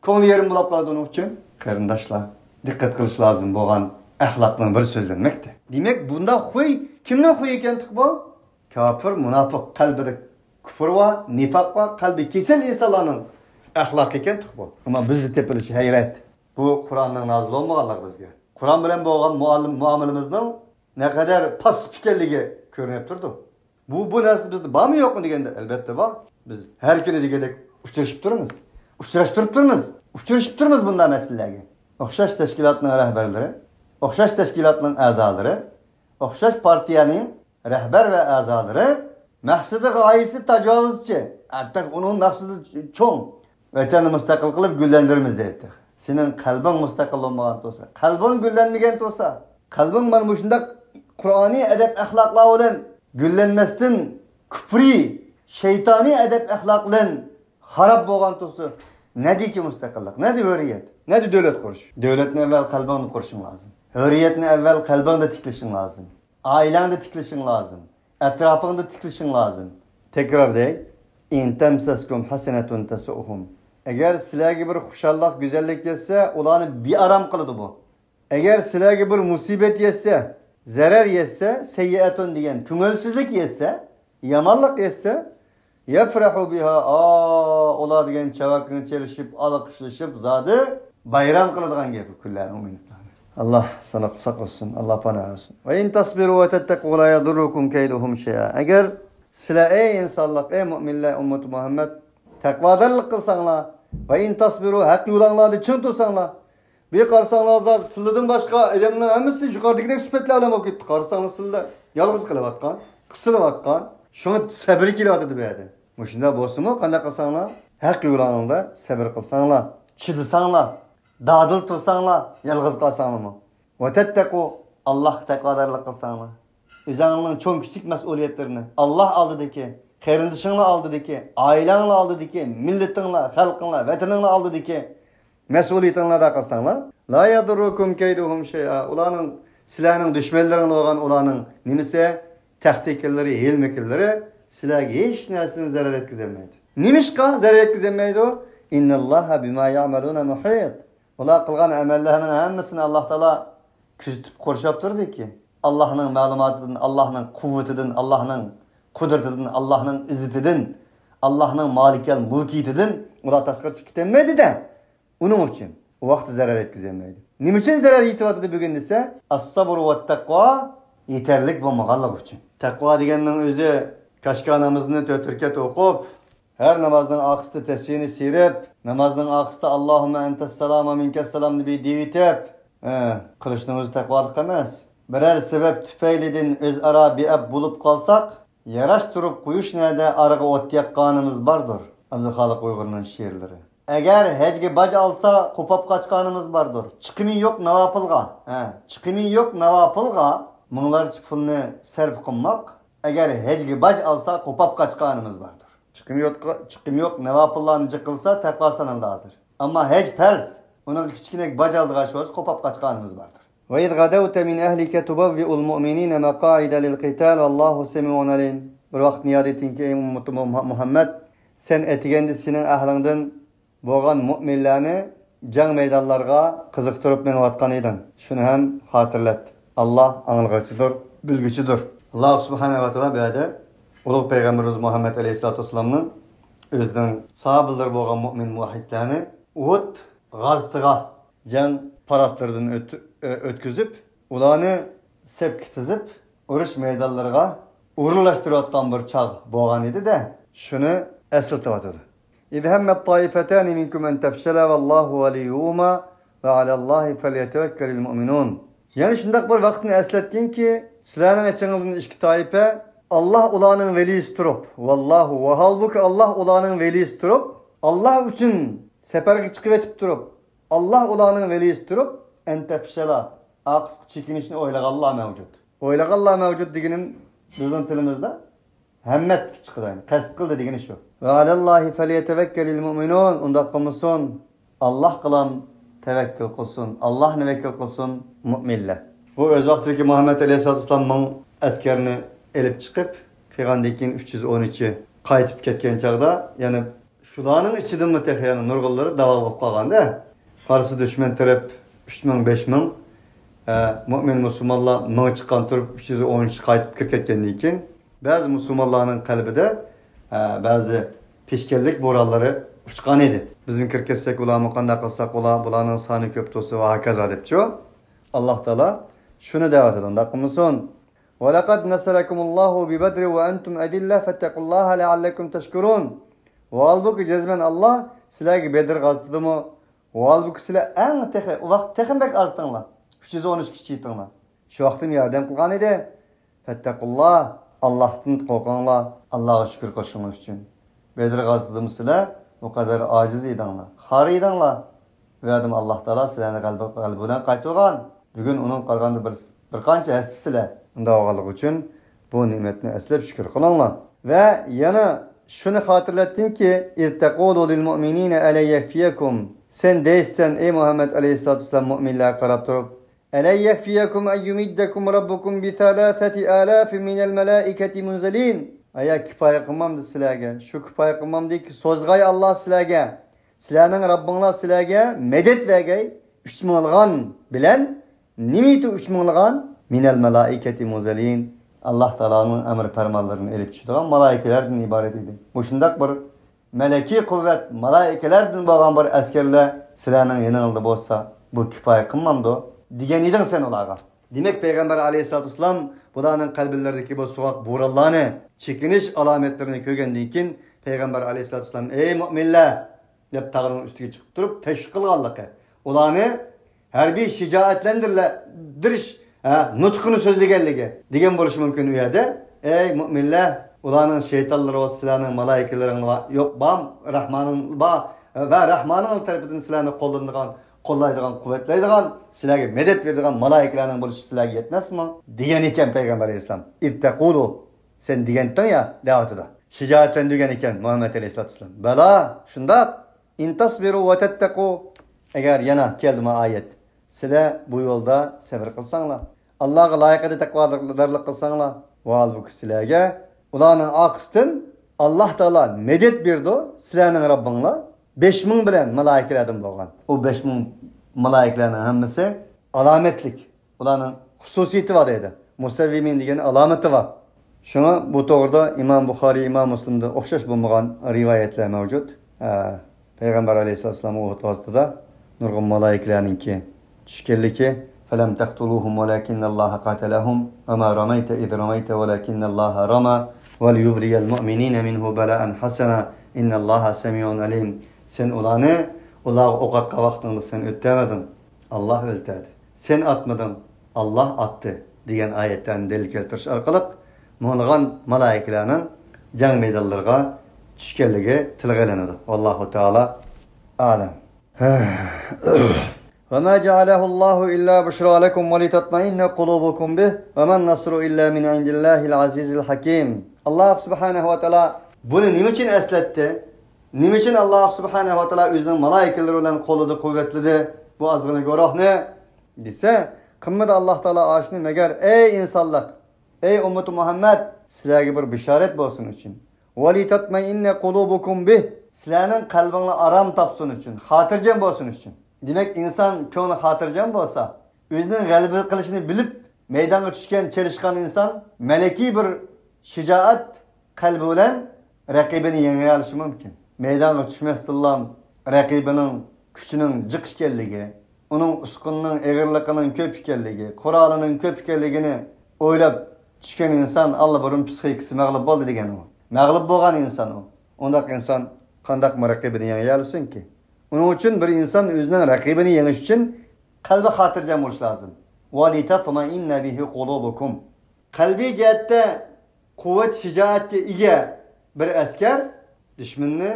كۆڭلى يېرىم بولاپ قالىدۇ ئۇنىڭ ئۈچۈن. قېرىنداشلار، دىققەت قىلىش لازىم بولغان ئەخلاقنىڭ بىرى سۆزلەنمەكتە. دېمەك، بۇنداق خۇي كىمنىڭ خۇيى ئىكەن تېخى بۇ؟ كاپىر، مۇناپىق، قەلبىدە كۇپۇر بار، نىپاق بار، قەلبى كېسەل ئىنسانلارنىڭ ئەخلاقى ئىكەن تېخى بۇ. ئەمما بىزدە تېپىلىشى ھەيرەت. بۇ قۇرئاننىڭ نازىل بولمىغانلىقى بىزگە. قۇرئان بىلەن بولغان مۇئامىلىمىزنىڭ نەقەدەر پاسسىپ ئىكەنلىكى كۆرۈنۈپ تۇرىدۇ. بۇ، بۇ نەرسە بىزدە بارمۇ يوقمۇ دېگەندە، ئەلۋەتتە بار. بىز ھەر كۈنى دېگەندەك ئۇچرىشىپ تۇرىمىز. ئۇچراشتۇرۇپ تۇرىمىز. ئۇچرىشىپ تۇرىمىز بۇنداق مەسىلىلەرگە. ئوخشاش تەشكىلاتنىڭ رەھبەرلىرى، ئوخشاش تەشكىلاتنىڭ ئەزالىرى، ئوخشاش پارتىيەنىڭ رەھبەر ۋە ئەزالىرى مەقسىتى، غايىسى تاجاۋۇزچى. ئەتەك ئۇنىڭ مەقسىتى چوڭ. ۋەتەننى مۇستەقىل قىلىپ گۈللەندۈرىمىز دەيتتى. سېنىڭ قەلبىڭ مۇستەقىل بولمىغان تۇرسا، قەلبىڭ گۈللەنمىگەن تۇرسا، قەلبىڭ مانا مۇشۇنداق قۇرئانىي ئەدەپ-ئەخلاقلار بىلەن گۈللەنمەستىن، كۇپرىي، شەيتانىي ئەدەپ-ئەخلاق بىلەن خاراب بولغان تۇرسا، نەدىكى مۇستەقىللىق، نەدە ھۆرىيەت، نەدە دۆلەت قۇرۇش؟ دۆلەتنى ئەۋۋەل قەلبىڭدە قۇرۇشۇڭ لازىم. ھۆرىيەتنى ئەۋۋەل قەلبىڭدە تىكلىشىڭ لازىم. ئائىلەڭدە تىكلىشىڭ لازىم. ئەتراپىڭدا تىكلىشىڭ لازىم. تەكرار دەي. إن تمسسكم حسنة تسؤهم. ئەگەر سىلەرگە بىر خۇشاللىق، گۈزەللىك يەتسە، ئۇلارنى بىئارام قىلىدۇ بۇ. ئەگەر سىلەرگە بىر مۇسىبەت يەتسە، زەرەر يەتسە، سەييئەتۇن دېگەن كۆڭۈلسىزلىك يەتسە، يامانلىق يەتسە، يەفرەھۇ بىھا، ئا، ئۇلار دېگەن چاۋاكىنى چېلىشىپ، ئالقىشلىشىپ، زادى بايرام قىلىدىغان گەپ بۇ كۈنلەرنىڭ مىنۇتلارنى. ئاللا ساقلىسۇن، ئاللا پاناھ بەرسۇن. ۋە ئىن تەسبىرۇ ۋە تەتتەقۇ لا يەدۇررۇكۇم كەيدۇھۇم شەيئا. ئەگەر سىلەر، ئەي ئىنسانلىق، ئەي مۇئمىنلەر، ئۈممىتى مۇھەممەد، تەقۋادارلىق قىلساڭلار، ۋە ئىن تەسبىرۇ، ھەق يولۇڭلاردا چىڭ تۇرساڭلار، بىر قارىساڭلار، ھازىر سىلىدىن باشقا ئادەمنىڭ ھەممىسى يۇقىرىدىكىدەك سۈپەتلەر بىلەن بولۇپ كەتتى. قارىساڭلار، سىلىدە يالغۇز قېلىۋاتقان، قىسىلىۋاتقان. شۇڭا سەبرى كېلىۋاتىدۇ بۇ يەردە. مۇشۇنداق بولسىمۇ، قانداق قىلساڭلار؟ ھەق يولۇڭلاردا سەبر قىلساڭلار، چىدىساڭلار، دادىل تۇرساڭلار، يالغۇز قالساڭلارمۇ. ۋە تەتتەقۇ، ئاللاھقا تەقۋادارلىق قىلساڭلار. ئۆزۈڭنىڭ چوڭ كىچىك مەسئۇلىيەتلىرىنى، ئاللاھ ئالدىدىكى، قېرىندىشىڭلار ئالدىدىكى، ئائىلەڭلار ئالدىدىكى، مىللىتىڭلار، خەلقىڭلار، ۋەتىنىڭلار ئالدىدىكى مەسئۇلىيىتىڭلاردا قىلساڭلار، لا يەدۇررۇكۇم كەيدۇھۇم شەيئا. ئۇلارنىڭ، سىلەرنىڭ دۈشمەنلىرىڭلار بولغان ئۇلارنىڭ نېمىسى، تەختىكىلىرى، ھىيلە-مىكىرلىرى سىلەرگە ھېچ نەرسىنى زەرەر يەتكۈزەلمەيدۇ. نېمىشقا زەرەر يەتكۈزەلمەيدۇ؟ ئىننەللاھە بىما يەئمەلۇنە مۇھىط. ئۇلار قىلغان ئەمەللەرنىڭ ھەممىسىنى ئاللاھ تائالا كۆزىتىپ قورشاپ تۇرىدۇكى، ئاللاھنىڭ مەلۇماتىدىن، ئاللاھنىڭ قۇۋۋىتىدىن، ئاللاھنىڭ قۇدرىتىدىن، ئاللاھنىڭ ئىززىتىدىن، ئاللاھنىڭ مالىكەل مۇلكىيىتىدىن ئۇلار تاشقىرى چىقىپ كېتەلمەيدۇ-دە. ئۇنىڭ ئۈچۈن ئۇ ۋاقىتتا زەرەر يەتكۈزەلمەيدۇ. نېمە ئۈچۈن زەرەر يېتىۋاتىدۇ بۈگۈن دېسە، ئەسسەبرۇ ۋەتتەقۋا، يېتەرلىك بولمىغانلىقى ئۈچۈن. تەقۋا دېگەننىڭ ئۆزى كاشكا نامىزىنى تۆت رەكەت ئوقۇپ، ھەر نامازنىڭ ئارقىسىدا تەسبىھنى سىيرىپ، نامازنىڭ ئارقىسىدا، ئاللاھۇممە ئەنتەسسالام ۋە مىنكەسسالام دەپ دېيىۋېتىپ، ھە، قىلىشنىڭ ئۆزى تەقۋالىق ئەمەس. بىرەر سەۋەب تۈپەيلىدىن ئۆزئارا بىئەپ بولۇپ قالساق، ياراشتۇرۇپ قويۇش نەدە ئارىغا ئوت ياققانىمىز باردۇر. ئابدۇخالىق ئۇيغۇرنىڭ شېئىرلىرى. ئەگەر ھەجگە باج ئالسا، قوپاپ قاچقانىمىز باردۇر. چىقىمى يوق ناۋاپىلغا، ھە، چىقىمى يوق ناۋاپىلغا مىڭلارچە پۇلنى سەرپ قىلماق، ئەگەر ھەجگە باج ئالسا، قوپاپ قاچقانىمىز باردۇر. چىقىمى يوق، چىقىمى يوق ناۋاپىللارنى جىق قىلسا، تەقۋا سانىلىدۇ ھازىر. ئەمما ھەج پەرز. ئۇنىڭغا كىچىككىنە باج ئالدىغان شۇ قوپاپ قاچقانىمىز باردۇر. وإذ غدوت من أهلك تبوئ المؤمنين مقاعد للقتال والله سميع عليم. بىر ۋاقىتنى ياد ئېتىڭكى، ئەي ئۈممىتى مۇ-، مۇھەممەد، سەن ئەتىگەندە سېنىڭ ئەھلىڭدىن بولغان مۇئمىنلەرنى جەڭ مەيدانلارغا قىزىقتۇرۇپ مېڭىۋاتقان ئىدىڭ. شۇنى ھەم خاتىرىلەت. ئاللا ئاڭلىغۇچىدۇر، بىلگۈچىدۇر. ئاللا سۇبھانەھۇ ۋە تائالا بۇ يەردە ئۇلۇغ پەيغەمبىرىمىز مۇھەممەد ئەلەيھىسسالاتۇ ۋەسسالامنىڭ ئۆزىنىڭ ساھابىلىرى بولغان مۇئمىن مۇۋەھھىدلەرنى ئۇھۇد غازىتىغا جەڭ پاراتلىرىدىن ئۆت-، ئۆ-، ئۆتكۈزۈپ، ئۇلارنى سەپكە تىزىپ، ئۇرۇش مەيدانلىرىغا ئورۇنلاشتۇرۇۋاتقان بىر چاغ بولغان ئىدى-دە، شۇنى ئەسلىتىۋاتىدۇ. إذ همت طائفتان منكم أن تفشلا والله وليهما وعلى الله فليتوكل المؤمنون. يەنە شۇنداق بىر ۋاقىتنى ئەسلەتكىنكى، سىلەرنىڭ ئىچىڭىزدىن ئىككى تائىپە، ئاللا ئۇلارنىڭ ۋەلىيسى تۇرۇپ، ۋاللاھۇ، ۋاھالبۇكى، ئاللا ئۇلارنىڭ ۋەلىيسى تۇرۇپ، ئاللا ئۈچۈن سەپەرگە چىقىۋېتىپ تۇرۇپ، ئاللا ئۇلارنىڭ ۋەلىيسى تۇرۇپ، ئەن تەپشەلا، ئارقىسىغا چېكىنىشنى ئويلىغانلار مەۋجۇت. ئويلىغانلار مەۋجۇت دېگىنىم بىزنىڭ تىلىمىزدا ھەممەتكە چىقىدۇ، يەنى قەست قىلدى دېگىنى شۇ. ۋە ئەلەللاھى فەليەتەۋەككەلىل مۇئمىنۇن، ئۇنداق قىلمىسۇن، ئاللاھقىلا تەۋەككۈل قىلسۇن، ئاللاھنى ۋەكىل قىلسۇن مۇئمىنلەر. بۇ ئۆز ۋاقتىدىكى مۇھەممەد ئەلەيھىسسالاتۇ ۋەسسالام مىڭ ئەسكەرنى ئېلىپ چىقىپ، قىلغاندىن كېيىن ئۈچ يۈز ئون ئۈچى قايتىپ كەتكەن چاغدا، يەنە شۇلارنىڭ ئىچىدىنمۇ تېخى يەنە نۇرغۇنلىرى داۋالغۇپ قالغاندا، قارىسا دۈشمەن تەرەپ ئۈچ مىڭ، بەش مىڭ، ئە، مۇئمىن مۇسۇلمانلار مىڭ چىققان تۇرۇپ، ئۈچ يۈز ئون ئۈچ قايتىپ كىرىپ كەتكەندىن كېيىن، بەزى مۇسۇلمانلارنىڭ قەلبىدە، ئە، بەزى پېشكەللىك بورانلىرى ئۇچقان ئىدى. بىزمۇ كىرىپ كەتسەك، ئۇلارمۇ قانداق قىلساق بولا، بۇلارنىڭ سانى كۆپ تۇرسا ۋە ھاكازا دەپچۇ. ئاللاھ تائالا شۇنى دەۋاتىدۇ، ئۇنداق قىلمىسۇن. ولقد نصركم الله ببدر وأنتم أذلة فاتقوا الله لعلكم تشكرون. ۋاھالبۇكى، جەزمەن ئاللاھ سىلەرگە بەدر غازىتىدىمۇ، ۋاھالبۇكى، سىلەر ئەڭ تېخى، ئۇ ۋاقىت تېخىمۇ بەك ئاز ئىدىڭلار. ئۈچ يۈز ئون ئۈچ كىشى ئىدىڭلار. شۇ ۋاقىتتىمۇ ياردەم قىلغان ئىدى. فاتقوا الله، ئاللاھتىن قورقۇڭلار، ئاللاھقا شۈكۈر قىلىشىڭلار ئۈچۈن. بەدر غازىتىدىمۇ سىلەر ئۇ قەدەر ئاجىز ئىدىڭلار، خار ئىدىڭلار. ئۇ يەردىمۇ ئاللاھ تائالا سىلەرنى غەلىبە، غەلىبە بىلەن قايتۇرغان. بۈگۈن ئۇنىڭغا قارىغاندا بىر، بىر قانچە ھەسسە سىلەر. ئۇنداق بولغانلىقى ئۈچۈن بۇ نېمەتنى ئەسلەپ شۈكۈر قىلىڭلار. ۋە يەنە شۇنى خاتىرىلەتكىنكى، إذ تقول للمؤمنين ألن يكفيكم، سەن دەيسەن، ئەي مۇھەممەد ئەلەيھىسسالاتۇ ۋەسسالام، مۇئمىنلەرگە قاراپ تۇرۇپ، ألن يكفيكم أن يمدكم ربكم بثلاثة آلاف من الملائكة منزلين. ئايا، كۇپايە قىلمامدۇ سىلەرگە؟ شۇ كۇپايە قىلمامدۇكى، سوزغاي ئاللاھ سىلەرگە، سىلەرنىڭ رەببىڭلار سىلەرگە مەدەت بەرگەي، ئۈچ مىڭلىغان بىلەن، نېمىتۇ ئۈچ مىڭلىغان؟ من الملائكة منزلين. ئاللاھ تائالانىڭ ئەمر پەرمانلىرىنى ئېلىپ چۈشىدىغان مالائىكىلەردىن ئىبارەت ئىدى. مۇشۇنداق بىر مەلەكىي قۇۋۋەت، مالائىكىلەردىن بولغان بىر ئەسكەرلەر سىلەرنىڭ يېنىڭلاردا بولسا، بۇ كۇپايە قىلمامدۇ؟ دېگەن ئىدىڭ سەن ئۇلارغا. دېمەك، پەيغەمبەر ئەلەيھىسسالاتۇ ۋەسسالام بۇلارنىڭ قەلبلىرىدىكى بۇ سوغۇق بورانلارنى، چېكىنىش ئالامەتلىرىنى كۆرگەندىن كېيىن، پەيغەمبەر ئەلەيھىسسالاتۇ ۋەسسالام، ئەي مۇئمىنلەر، دەپ تاغنىڭ ئۈستىگە چىقىپ تۇرۇپ تەشۋىق قىلغانلىقى، ئۇلارنى ھەربىي شىجائەتلەندىرىش، ھە، نۇتقىنى سۆزلىگەنلىكى دېگەن بولۇشى مۇمكىن ئۇ يەردە. ئەي مۇئمىنلەر، ئۇلارنىڭ شەيتانلىرى بولسا سىلەرنىڭ مالائىكىلىرىڭلار يوق، بار، رەھمانىڭ بار ۋە رەھمانىڭ تەرىپىدىن سىلەرنى قوللىنىدىغان، قوللايدىغان، قۇۋۋەتلەيدىغان، سىلەرگە مەدەت بېرىدىغان مالائىكىلەرنىڭ بولۇشى سىلەرگە يەتمەسمۇ؟ دېگەن ئىكەن پەيغەمبەر ئەلەيھىسسالام. إذ تقول، سەن دېگەنتىڭ يا، دەۋاتىدۇ. شىجائەتلەندۈرگەن ئىكەن مۇھەممەد ئەلەيھىسسالاتۇ ۋەسسالام. بەلا، شۇنداق. إن تصبروا وتتقوا، ئەگەر يەنە كەلدىمۇ ئايەت، سىلەر بۇ يولدا سەۋر قىلساڭلار، ئاللاغا لايىقىدا تەقۋادارلىق قىلساڭلار، ۋاھالبۇكى سىلەرگە ئۇلارنىڭ ئارقىسىدىن ئاللاھ تائالا مەدەت بېرىدۇ، سىلەرنىڭ رەببىڭلار بەش مىڭ بىلەن مالائىكىلەردىن بولغان. ئۇ بەش مىڭ مالائىكىلەرنىڭ ھەممىسى ئالامەتلىك. ئۇلارنىڭ خۇسۇسىيىتى بار دەيدۇ. مۇسەۋۋىمىن دېگەن ئالامىتى بار. شۇڭا بۇ توغرىدا ئىمام بۇخارىي، ئىمام مۇسلىمدا ئوخشاش بولمىغان رىۋايەتلەر مەۋجۇت. ئە، پەيغەمبەر ئەلەيھىسسالام ئۇھۇد غازىتىدا نۇرغۇن مالائىكىلەرنىڭكى چۈشكەنلىكى، فلم تقتلوهم ولكن الله قتلهم وما رميت إذ رميت ولكن الله رمى وليبلي المؤمنين منه بلاء حسنا إن الله سميع عليم. سەن ئۇلارنى، ئۇلارغا ئوق ئاتقان ۋاقتىڭدا سەن ئۆلتۈرمىدىڭ، ئاللاھ ئۆلتۈردى. سەن ئاتمىدىڭ، ئاللاھ ئاتتى، دېگەن ئايەتلەرنى دەلىل كەلتۈرۈش ئارقىلىق مىڭلىغان مالائىكىلەرنىڭ جەڭ مەيدانلىرىغا چۈشكەنلىكى تىلغا ئېلىنىدۇ. ۋاللاھۇ تائالا ئەلەم. وما جعله الله إلا بشرى لكم ولتطمئن قلوبكم به وما النصر إلا من عند الله العزيز الحكيم. ئاللاھ سۇبھانەھۇ ۋە تائالا بۇنى نېمە ئۈچۈن ئەسلەتتى؟ نېمە ئۈچۈن ئاللاھ سۇبھانەھۇ ۋە تائالا ئۆزىنىڭ مالائىكىلىرى بىلەن قولىدا قۇۋۋەتلىدى بۇ ئازغىنە گۇرۇھنى دېسە، قىلمىدى ئاللاھ تائالا ئاشۇنى مەگەر، ئەي ئىنسانلىق، ئەي ئۈممىتى مۇھەممەد، سىلەرگە بىر بىشارەت بولسۇن ئۈچۈن. ۋەلىتەتمەئىننە قۇلۇبۇكۇم بىھ، سىلەرنىڭ قەلبىڭلار ئارام تاپسۇن ئۈچۈن، خاتىرجەم بولسۇن ئۈچۈن. دېمەك، ئىنسان كۆڭلى خاتىرجەم بولسا، ئۆزىنىڭ غەلىبە قىلىشىنى بىلىپ، مەيدانغا چۈشكەن، چېلىشقان ئىنسان مەلىكىي بىر شىجائەت قەلبى بىلەن رەقىبىنى يېڭەلىشى مۇمكىن. مەيدانغا چۈشمەستىنلا رەقىبىنىڭ كۈچىنىڭ جىق ئىكەنلىكى، ئۇنىڭ ئۇسكۇنىنىڭ ئېغىرلىقىنىڭ كۆپ ئىكەنلىكى، قورالىنىڭ كۆپ ئىكەنلىكىنى ئويلاپ چۈشكەن ئىنسان ئاللىبۇرۇن پسىخىكىسى مەغلۇپ بولدى دېگەن ئۇ. مەغلۇپ بولغان ئىنسان ئۇ. ئۇنداق ئىنسان قانداقمۇ رەقىبىنى يېڭەلىسۇنكى؟ ئۇنىڭ ئۈچۈن بىر ئىنسان ئۆزىنىڭ رەقىبىنى يېڭىش ئۈچۈن قەلبى خاتىرجەم بولۇشى لازىم. ۋەلىتەتمەئىننە بىھى قۇلۇبۇكۇم. قەلبىي جەھەتتە قۇۋۋەت، شىجائەتكە ئىگە بىر ئەسكەر دۈشمەننى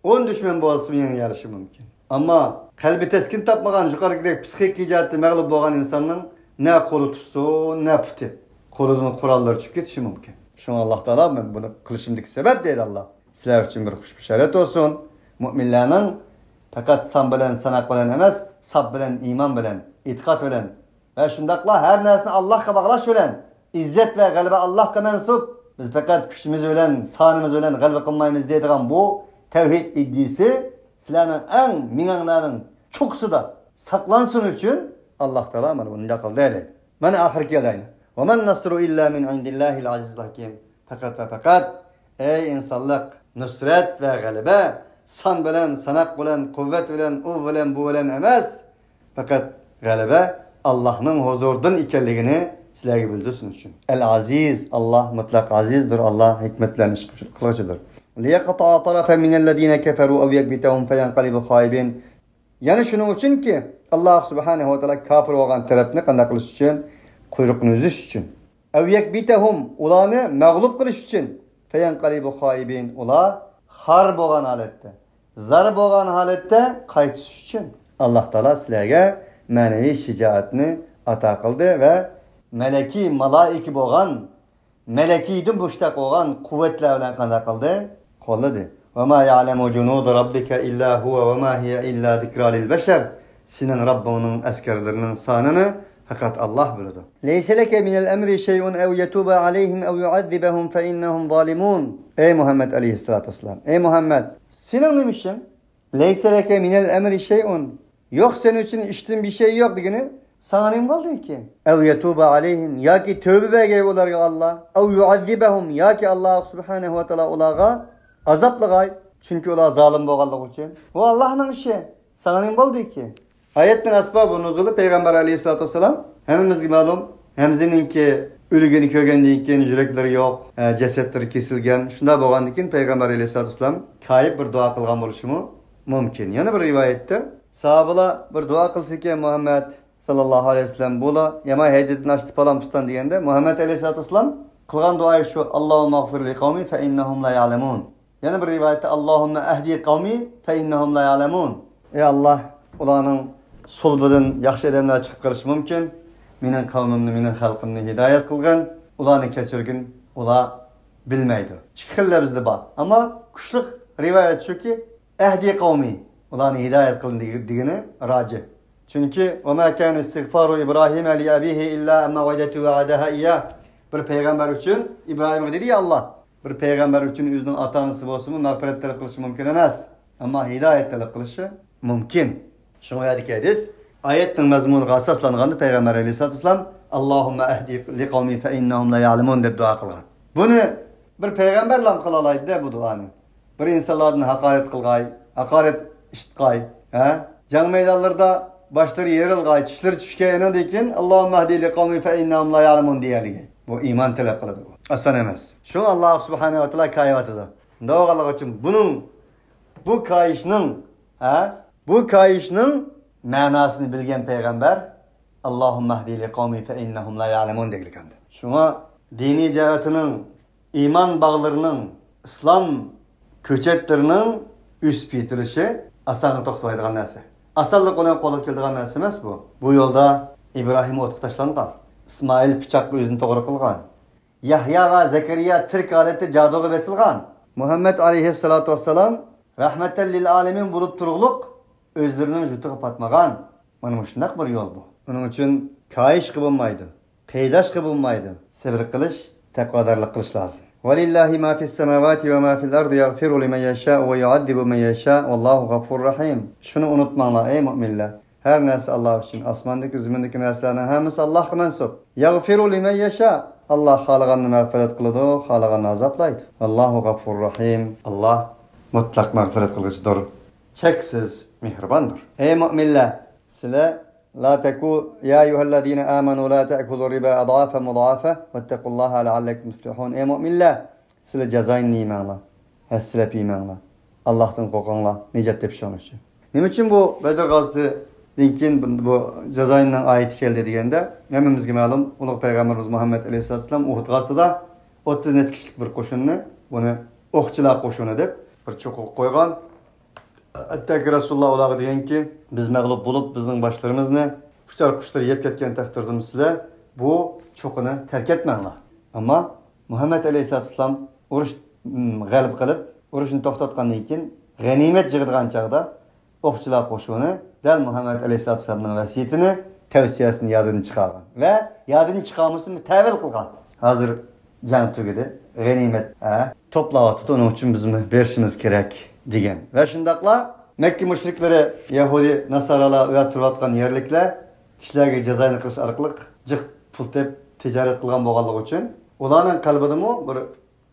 ئون دۈشمەن بولسىمۇ يېڭىيەلىشى مۇمكىن. ئەمما قەلبى تەسكىن تاپمىغان، يۇقىرىقىدەك پسىخىكىي جەھەتتە مەغلۇپ بولغان ئىنساننىڭ نە قولى تۇتسۇن، نە پۇتى. قولىدىن قوراللىرى چۈشۈپ كېتىشى مۇمكىن. شۇڭا ئاللاھ تائالا، مەن بۇنى قىلىشىمدىكى سەۋەب دەيدۇ ئاللاھ، سىلەر ئۈچۈن بىر خۇش بىشارەت بولسۇن. مۆمىنلەرنىڭ پەقەت سان بىلەن، ساناق بىلەن ئەمەس، ساپ بىلەن، ئىمان بىلەن، ئېتىقاد بىلەن ۋە شۇنداقلا ھەر نەرسىنى ئاللاھقا باغلاش بىلەن، ئىززەت ۋە غەلىبە ئاللاھقا مەنسۇپ، بىز پەقەت كۈچىمىز بىلەن، سانىمىز بىلەن غەلىبە قىلمايمىز دەيدىغان بۇ تەۋھىد ئىدىيىسى سىلەرنىڭ ئەڭ مېڭەڭلارنىڭ چوققىسىدا ساقلانسۇن ئۈچۈن ئاللاھ تائالا مانا بۇنداق قىلدى دەيدۇ. مانا ئاخىرقى ئايەت. ۋەمەن نەسرۇ ئىللا مىن ئىندىللاھىل ئەزىزىل ھەكىم. پەقەت ۋە پەقەت، ئەي ئىنسانلىق، نۇسرەت ۋە غەلىبە سان بىلەن، ساناق بىلەن، قۇۋۋەت بىلەن، ئۇ بىلەن، بۇ بىلەن ئەمەس. پەقەت غەلىبە ئاللاھنىڭ ھۇزۇرىدىن ئىكەنلىكىنى سىلەرگە بىلدۈرسۇن ئۈچۈن. ئەل ئەزىز، ئاللاھ مۇتلەق ئەزىزدۇر، ئاللاھ ھېكمەت بىلەن ئىش قىلغۇچىدۇر. لىيەقتەئە تەرەفەن مىنەللەزىنە كەفەرۇ ئەۋ يەكبىتەھۇم فەيەنقەلىبۇ خائىبىن. يەنە شۇنىڭ ئۈچۈنكى، ئاللاھ سۇبھانەھۇ ۋە تائالا كاپىر بولغان تەرەپنى قانداق قىلىش ئۈچۈن؟ قۇيرۇقىنى ئۈزۈش ئۈچۈن. ئەۋ يەكبىتەھۇم، ئۇلارنى مەغلۇپ قىلىش ئۈچۈن. فەيەنقەلىبۇ خائىبىن، ئۇلار خار بولغان ھالەتتە، زار بولغان ھالەتتە قايتىش ئۈچۈن. ئاللاھ تائالا سىلەرگە مەنىۋى شىجائەتنى ئاتا قىلدى ۋە مەلەكىي مالائىكە بولغان، مەلەكىيدىن مۇشتەق بولغان قۇۋۋەتلەر بىلەن قانداق قىلدى؟ قوللىدى. ۋەما يەئلەمۇ جۇنۇدە رەببىكە ئىللا ھۇۋە ۋەما ھىيە ئىللا زىكرا لىل بەشەر. سېنىڭ رەببىڭنىڭ ئەسكەرلىرىنىڭ سانىنى پەقەت ئاللاھ بىلىدۇ. لەيسە لەكە مىنەل ئەمرى شەيئۇن ئەۋ يەتۇبە ئەلەيھىم ئەۋ يۇئەززىبەھۇم فەئىننەھۇم زالىمۇن. ئەي مۇھەممەد ئەلەيھىسسالاتۇ ۋەسسالام، ئەي مۇھەممەد، سېنىڭ نېمە ئىشىڭ؟ لەيسە لەكە مىنەل ئەمرى شەيئۇن. يوق سەن ئۈچۈن ئىشتىن بىر شەي يوق دېگىنى، ساڭا نېمە بولدىكى؟ ئەۋ يەتۇبە ئەلەيھىم، ياكى تەۋبە بەرگەي ئۇلارغا ئاللا. ئەۋ يۇئەززىبەھۇم، ياكى ئاللا سۇبھانەھۇ ۋە تائالا ئۇلارغا ئازابلىغاي. چۈنكى ئۇلار زالىم بولغانلىقى ئۈچۈن. بۇ ئاللانىڭ ئىشى. ساڭا نېمە بولدىكى؟ ئايەتنىڭ ئەسبابى نۇزۇلى پەيغەمبەر ئەلەيھىسسالاتۇ ۋەسسالام، ھەممىمىزگە مەلۇم، ھەمزىنىڭكى ئۆلگىنى كۆرگەندىن كېيىن يۈرەكلىرى يوق، ئە، جەسەتلىرى كېسىلگەن. شۇنداق بولغاندىن كېيىن پەيغەمبەر ئەلەيھىسسالاتۇ ۋەسسالام كايىپ بىر دۇئا قىلغان بولۇشىمۇ مۇمكىن. يەنە بىر رىۋايەتتە، ساھابىلار بىر دۇئا قىلسىكەن، مۇھەممەد ساللاللاھۇ ئەلەيھى ۋەسەللەم، بۇلا يامان ھەيدىدىن ئاشتى پالان پۇستان دېگەندە، مۇھەممەد ئەلەيھىسسالاتۇ ۋەسسالام قىلغان دۇئايى شۇ، ئاللاھۇممەغفىر لىقەۋمى فەئىننەھۇم لا يەئلەمۇن. يەنە بىر رىۋايەتتە، ئاللاھۇممە ئەھدى قەۋمى فەئىننەھۇم لا يەئلەمۇن. ئەي ئاللاھ، ئۇلارنىڭ سۇلبىدىن ياخشى ئادەملەر چىقىپ قېلىشى مۇمكىن. مېنىڭ قەۋمىمنى، مېنىڭ خەلقىمنى ھىدايەت قىلغىن، ئۇلارنى كەچۈرگىن، ئۇلار بىلمەيدۇ. ئىككى خىل لەپزىدە بار. ئەمما كۈچلۈك رىۋايەت شۇكى، ئەھدى قەۋمى، ئۇلارنى ھىدايەت قىلغىن دېگىنى راجىھ. چۈنكى، ۋەما كانە ئىستىغفارۇ ئىبراھىمە لىئەبىھى ئىللا ئەن مەۋئىدەتىن ۋەئەدەھا ئىيياھ. بىر پەيغەمبەر ئۈچۈن ئىبراھىمغا دېدى، يا ئاللاھ، بىر پەيغەمبەر ئۈچۈن ئۆزىنىڭ ئاتا-ئانىسى بولسىمۇ مەغپىرەت تەلەپ قىلىشى مۇمكىن ئەمەس، ئەمما ھىدايەت تەلەپ قىلىشى مۇمكىن. شۇڭا بۇ يەردىكى ھەدىس ئايەتنىڭ مەزمۇنىغا ئاساسلانغاندا پەيغەمبەر ئەلەيھىسسالاتۇ ۋەسسالام، ئاللاھۇممە ئەھدى لىقەۋمى فەئىننەھۇم لا يەئلەمۇن دەپ دۇئا قىلغان. بۇنى بىر پەيغەمبەرلا قىلالايدۇ-دە بۇ دۇئانى. بىر ئىنسانلاردىن ھاقارەت قىلغاي، ھاقارەت ئىشىتقاي، ھە؟ جەڭ مەيدانلىرىدا باشلىرى يېرىلغاي، چىشلىرى چۈشكەي، ئۇنىڭدىن كېيىن، ئاللاھۇممە ئەھدى لىقەۋمى فەئىننەھۇم لا يەئلەمۇن دېيەلىگەي. بۇ ئىمان تەلەپ قىلىدۇ بۇ. ئاسان ئەمەس. شۇڭا ئاللاھ سۇبھانەھۇ ۋە تائالا كايىۋاتىدۇ. شۇنداق بولغانلىقى ئۈچۈن بۇنىڭ، بۇ كايىشنىڭ، ھە؟ بۇ كايىشنىڭ مەناسىنى بىلگەن پەيغەمبەر، ئاللاھۇممە ئەھدى لىقەۋمى فەئىننەھۇم لا يەئلەمۇن دېگىلىكەندى. شۇڭا دىنىي دەۋەتنىڭ ئىمان باغلىرىنىڭ، ئىسلام كۆچەتلىرىنىڭ ئۆسۈپ يېتىلىشى ئاسانغا توختىمايدىغان نەرسە. ئاسانلىق بىلەن قولغا كېلىدىغان نەرسە ئەمەس بۇ. بۇ يولدا ئىبراھىم ئوتقا تاشلانغان، ئىسمائىل پىچاققا ئۆزىنى توغرا قىلغان، يەھيا ۋە زەكەرىيا تىرىك ھالەتتە جادۇغا بېسىلغان. مۇھەممەد ئەلەيھىسسالاتۇ ۋەسسالام رەھمەتەن لىل ئالەمىن بولۇپ تۇرۇقلۇق ئۆزلىرىنىڭ يۇرتىغا پاتمىغان. مانا مۇشۇنداق بىر يول بۇ. ئۇنىڭ ئۈچۈن كايىشقا بولمايدۇ، قىيناشقا بولمايدۇ. سەۋر قىلىش، تەقۋادارلىق قىلىش لازىم. ولله ما في السماوات وما في الأرض يغفر لمن يشاء ويعذب من يشاء والله غفور رحيم. شۇنى ئۇنتۇماڭلار، ئەي مۆمىنلەر. ھەر نەرسە ئاللا ئۈچۈن. ئاسماندىكى، زېمىندىكى نەرسىلەرنىڭ ھەممىسى ئاللاغا مەنسۇپ. يغفر لمن يشاء. ئاللا خالىغاننى مەغپىرەت قىلىدۇ، خالىغاننى ئازابلايدۇ. والله غفور رحيم. ئاللا مۇتلەق مەغپىرەت قىلغۇچىدۇر، چەكسىز مېھرىباندۇر. ئەي مۆمىنلەر، سىلەر لا تەكۇ يا ئەييۇھەللەزىنە ئامەنۇ لا تەئكۇلۇر رىبا ئەضئافەن مۇضائەفە ۋەتتەقۇللاھە لەئەللەكۇم تۇفلىھۇن. ئەي مۆمىنلەر، سىلەر جازايىننى يېمەڭلار، ھەسسىلەپ يېمەڭلار. ئاللاھتىن قورقۇڭلار، نىجات تېپىشىڭلار ئۈچۈن. نېمە ئۈچۈن بۇ بەدر غازىسىدىن كېيىن بۇ، بۇ جازايىننىڭ ئايىتى كەلدى دېگەندە، ھەممىمىزگە مەلۇم، ئۇلۇغ پەيغەمبىرىمىز مۇھەممەد ئەلەيھىسسالام ئۇھۇد غازىسىدا ئوتتۇز نەچچە كىشىلىك بىر قوشۇننى، بۇنى ئوقچىلار قوشۇنى دەپ بىر چوققىغا قويغان. ھەتتاكى رەسۇلۇللا ئۇلارغا دېگەنكى، بىز مەغلۇپ بولۇپ، بىزنىڭ باشلىرىمىزنى ئۇچار قۇشلىرى يەپ كەتكەن تەقدىردىمۇ سىلەر بۇ چوققىنى تەرك ئەتمەڭلار. ئەمما مۇھەممەد ئەلەيھىسسالاتۇ ۋەسسالام ئۇرۇش، م، غەلىبە قىلىپ، ئۇرۇشنى توختاتقاندىن كېيىن، غەنىيمەت يىغىدىغان چاغدا ئوقچىلار قوشۇنى دەل مۇھەممەد ئەلەيھىسسالاتۇ ۋەسسالامنىڭ ۋەسىيىتىنى، تەۋسىيەسىنى يادىدىن چىقارغان ۋە يادىدىن چىقارمىسىمۇ تەۋىل قىلغان. ھازىر جەڭ تۈگىدى، غەنىيمەت، ھە، توپلاۋاتىدۇ، ئۇنىڭ ئۈچۈن بىزمۇ بېرىشىمىز كېرەك دېگەن. ۋە شۇنداقلا مەككە مۇشرىكلىرى، يەھۇدىي، ناسارالار ۋە تۇرۇۋاتقان يەرلىكلەر كىشىلەرگە جازايىنى قىلىش ئارقىلىق جىق پۇل تېپىپ تىجارەت قىلغان بولغانلىقى ئۈچۈن، ئۇلارنىڭ قەلبىدىمۇ بىر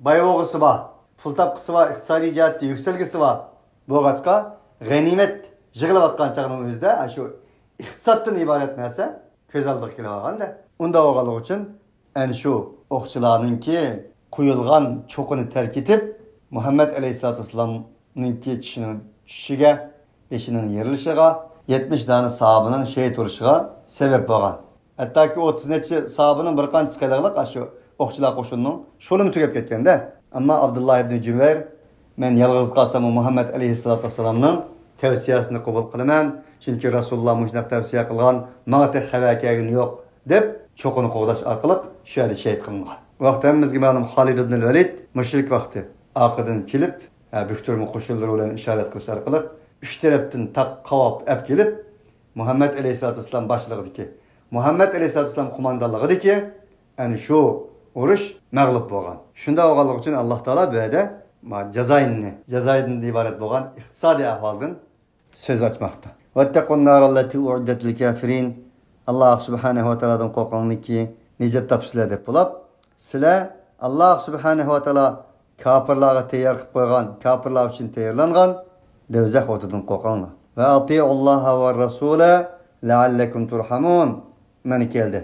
باي بولغۇسى بار، پۇل تاپقۇسى بار، ئىقتىسادىي جەھەتتە يۈكسەلگۈسى بار بولغاچقا، غەنىيمەت يىغىلىۋاتقان چاغنىڭ ئۆزىدە ئاشۇ ئىقتىسادتىن ئىبارەت نەرسە كۆز ئالدىغا كېلىۋالغاندا، ئۇنداق بولغانلىقى ئۈچۈن ئەنە شۇ ئوقچىلارنىڭكى قويۇلغان چوقىنى تەرك ئېتىپ، مۇھەممەد ئەلەيھىسسالاتۇ ۋەسسالامنىڭكى چىشىنىڭ چۈشۈشىگە، بېشىنىڭ يېرىلىشىغا، يەتمىش دانە ساھابىنىڭ شېھىت بولۇشىغا سەۋەب بولغان. ھەتتاكى ئوتتۇز نەچچە ساھابىنىڭ بىر قانچىسى قېلىغلىق ئاشۇ ئوقچىلار قوشۇنىنىڭ شولىمۇ تۈگەپ كەتكەندە. ئەمما ئابدۇللا ئىبنى جۇبەير، مەن يالغۇز قالساممۇ مۇھەممەد ئەلەيھىسسالاتۇ ۋەسسالامنىڭ تەۋسىيەسىنى قوبۇل قىلىمەن، چۈنكى رەسۇلۇللا مۇشۇنداق تەۋسىيە قىلغان، ماڭا تېخى خەۋەر كەلگىنى يوق، دەپ چوقۇنى قوغداش ئارقىلىق شۇ يەردە شېھىت قىلىنغان. بۇ ۋاقىتتا ھەممىمىزگە مەلۇم، خالىد ئىبنى ۋەلىد مۇشرىك ۋاقتى ئارقىدىن كېلىپ، ھە، بۈكتۈرمە قوشۇنلىرى بىلەن ئىشارەت قىلىش ئارقىلىق ئۈچ تەرەپتىن تاق قاۋاپ ئەپ كېلىپ، مۇھەممەد ئەلەيھىسسالاتۇ ۋەسسالام باشلىقىدىكى، مۇھەممەد ئەلەيھىسسالاتۇ ۋەسسالام قوماندانلىقىدىكى ئەنە شۇ ئۇرۇش مەغلۇپ بولغان. شۇنداق بولغانلىقى ئۈچۈن ئاللا تائالا بۇ يەردە ما-، جازايىننى، جازايىندىن ئىبارەت بولغان ئىقتىسادىي ئەھۋالدىن سۆز ئاچماقتا. ۋەتتەقۇن نارەللەتى ئۇئىددەت لىل كافىرىن. ئاللا سۇبھانەھۇ ۋە تائالادىن قورقۇڭلاركى، نىجات تاپىسىلەر دەپ بولاپ، سىلەر ئاللا سۇبھانەھۇ ۋە تائالا كاپىرلارغا تەييار قىلىپ قويغان، كاپىرلار ئۈچۈن تەييارلانغان دوزاخ ئوتىدىن قورقۇڭلار. ۋە ئەتىئۇللاھە ۋە رەسۇلە لەئەللەكۇم تۇرھەمۇن. مانا كەلدى.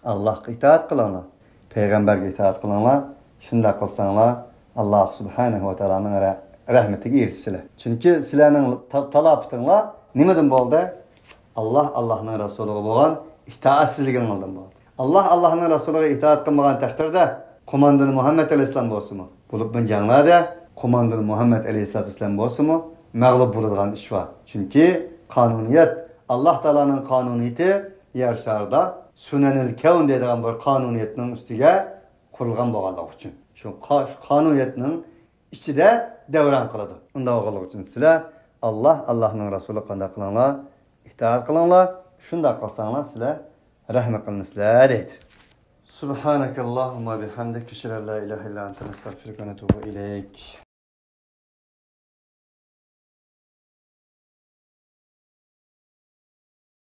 ئاللاھقا ئىتائەت قىلىڭلار. پەيغەمبەرگە ئىتائەت قىلىڭلار. شۇنداق قىلساڭلار، ئاللاھ سۇبھانەھۇ ۋە تائالانىڭ رە-، رەھمىتىگە ئېرىشىسىلەر. چۈنكى سىلەرنىڭ تا-، تالاپىتىڭلار نېمىدىن بولدى؟ ئاللاھ، ئاللاھنىڭ رەسۇلىغا بولغان ئىتائەتسىزلىكىڭلاردىن بولدى. ئاللاھ، ئاللاھنىڭ رەسۇلىغا ئىتائەت قىلمىغان تەقدىردە، قوماندانى مۇھەممەد ئەلەيھىسسالام بولسىمۇ، بولۇپمۇ جەڭلەردە قوماندانى مۇھەممەد ئەلەيھىسسالاتۇ ۋەسسالام بولسىمۇ، مەغلۇپ بولىدىغان ئىش بار. چۈنكى قانۇنىيەت، ئاللاھ تائالانىڭ قانۇنىيىتى يەر شارىدا سۇنەنىل كەۋن دەيدىغان بىر قانۇنىيەتنىڭ ئۈستىگە قۇرۇلغان بولغانلىقى ئۈچۈن، شۇ قا-، شۇ قانۇنىيەتنىڭ ئىچىدە دەۋران قىلىدۇ. ئۇنداق بولغانلىقى ئۈچۈن سىلەر ئاللاھ، ئاللاھنىڭ رەسۇلىغا قانداق قىلىڭلار؟ ئىتائەت قىلىڭلار. شۇنداق قىلساڭلار سىلەر رەھمەت قىلىنىسىلەر دەيدۇ. سبحانك اللهم وبحمدك، نشهد أن لا إله إلا أنت، نستغفرك ونتوب إليك.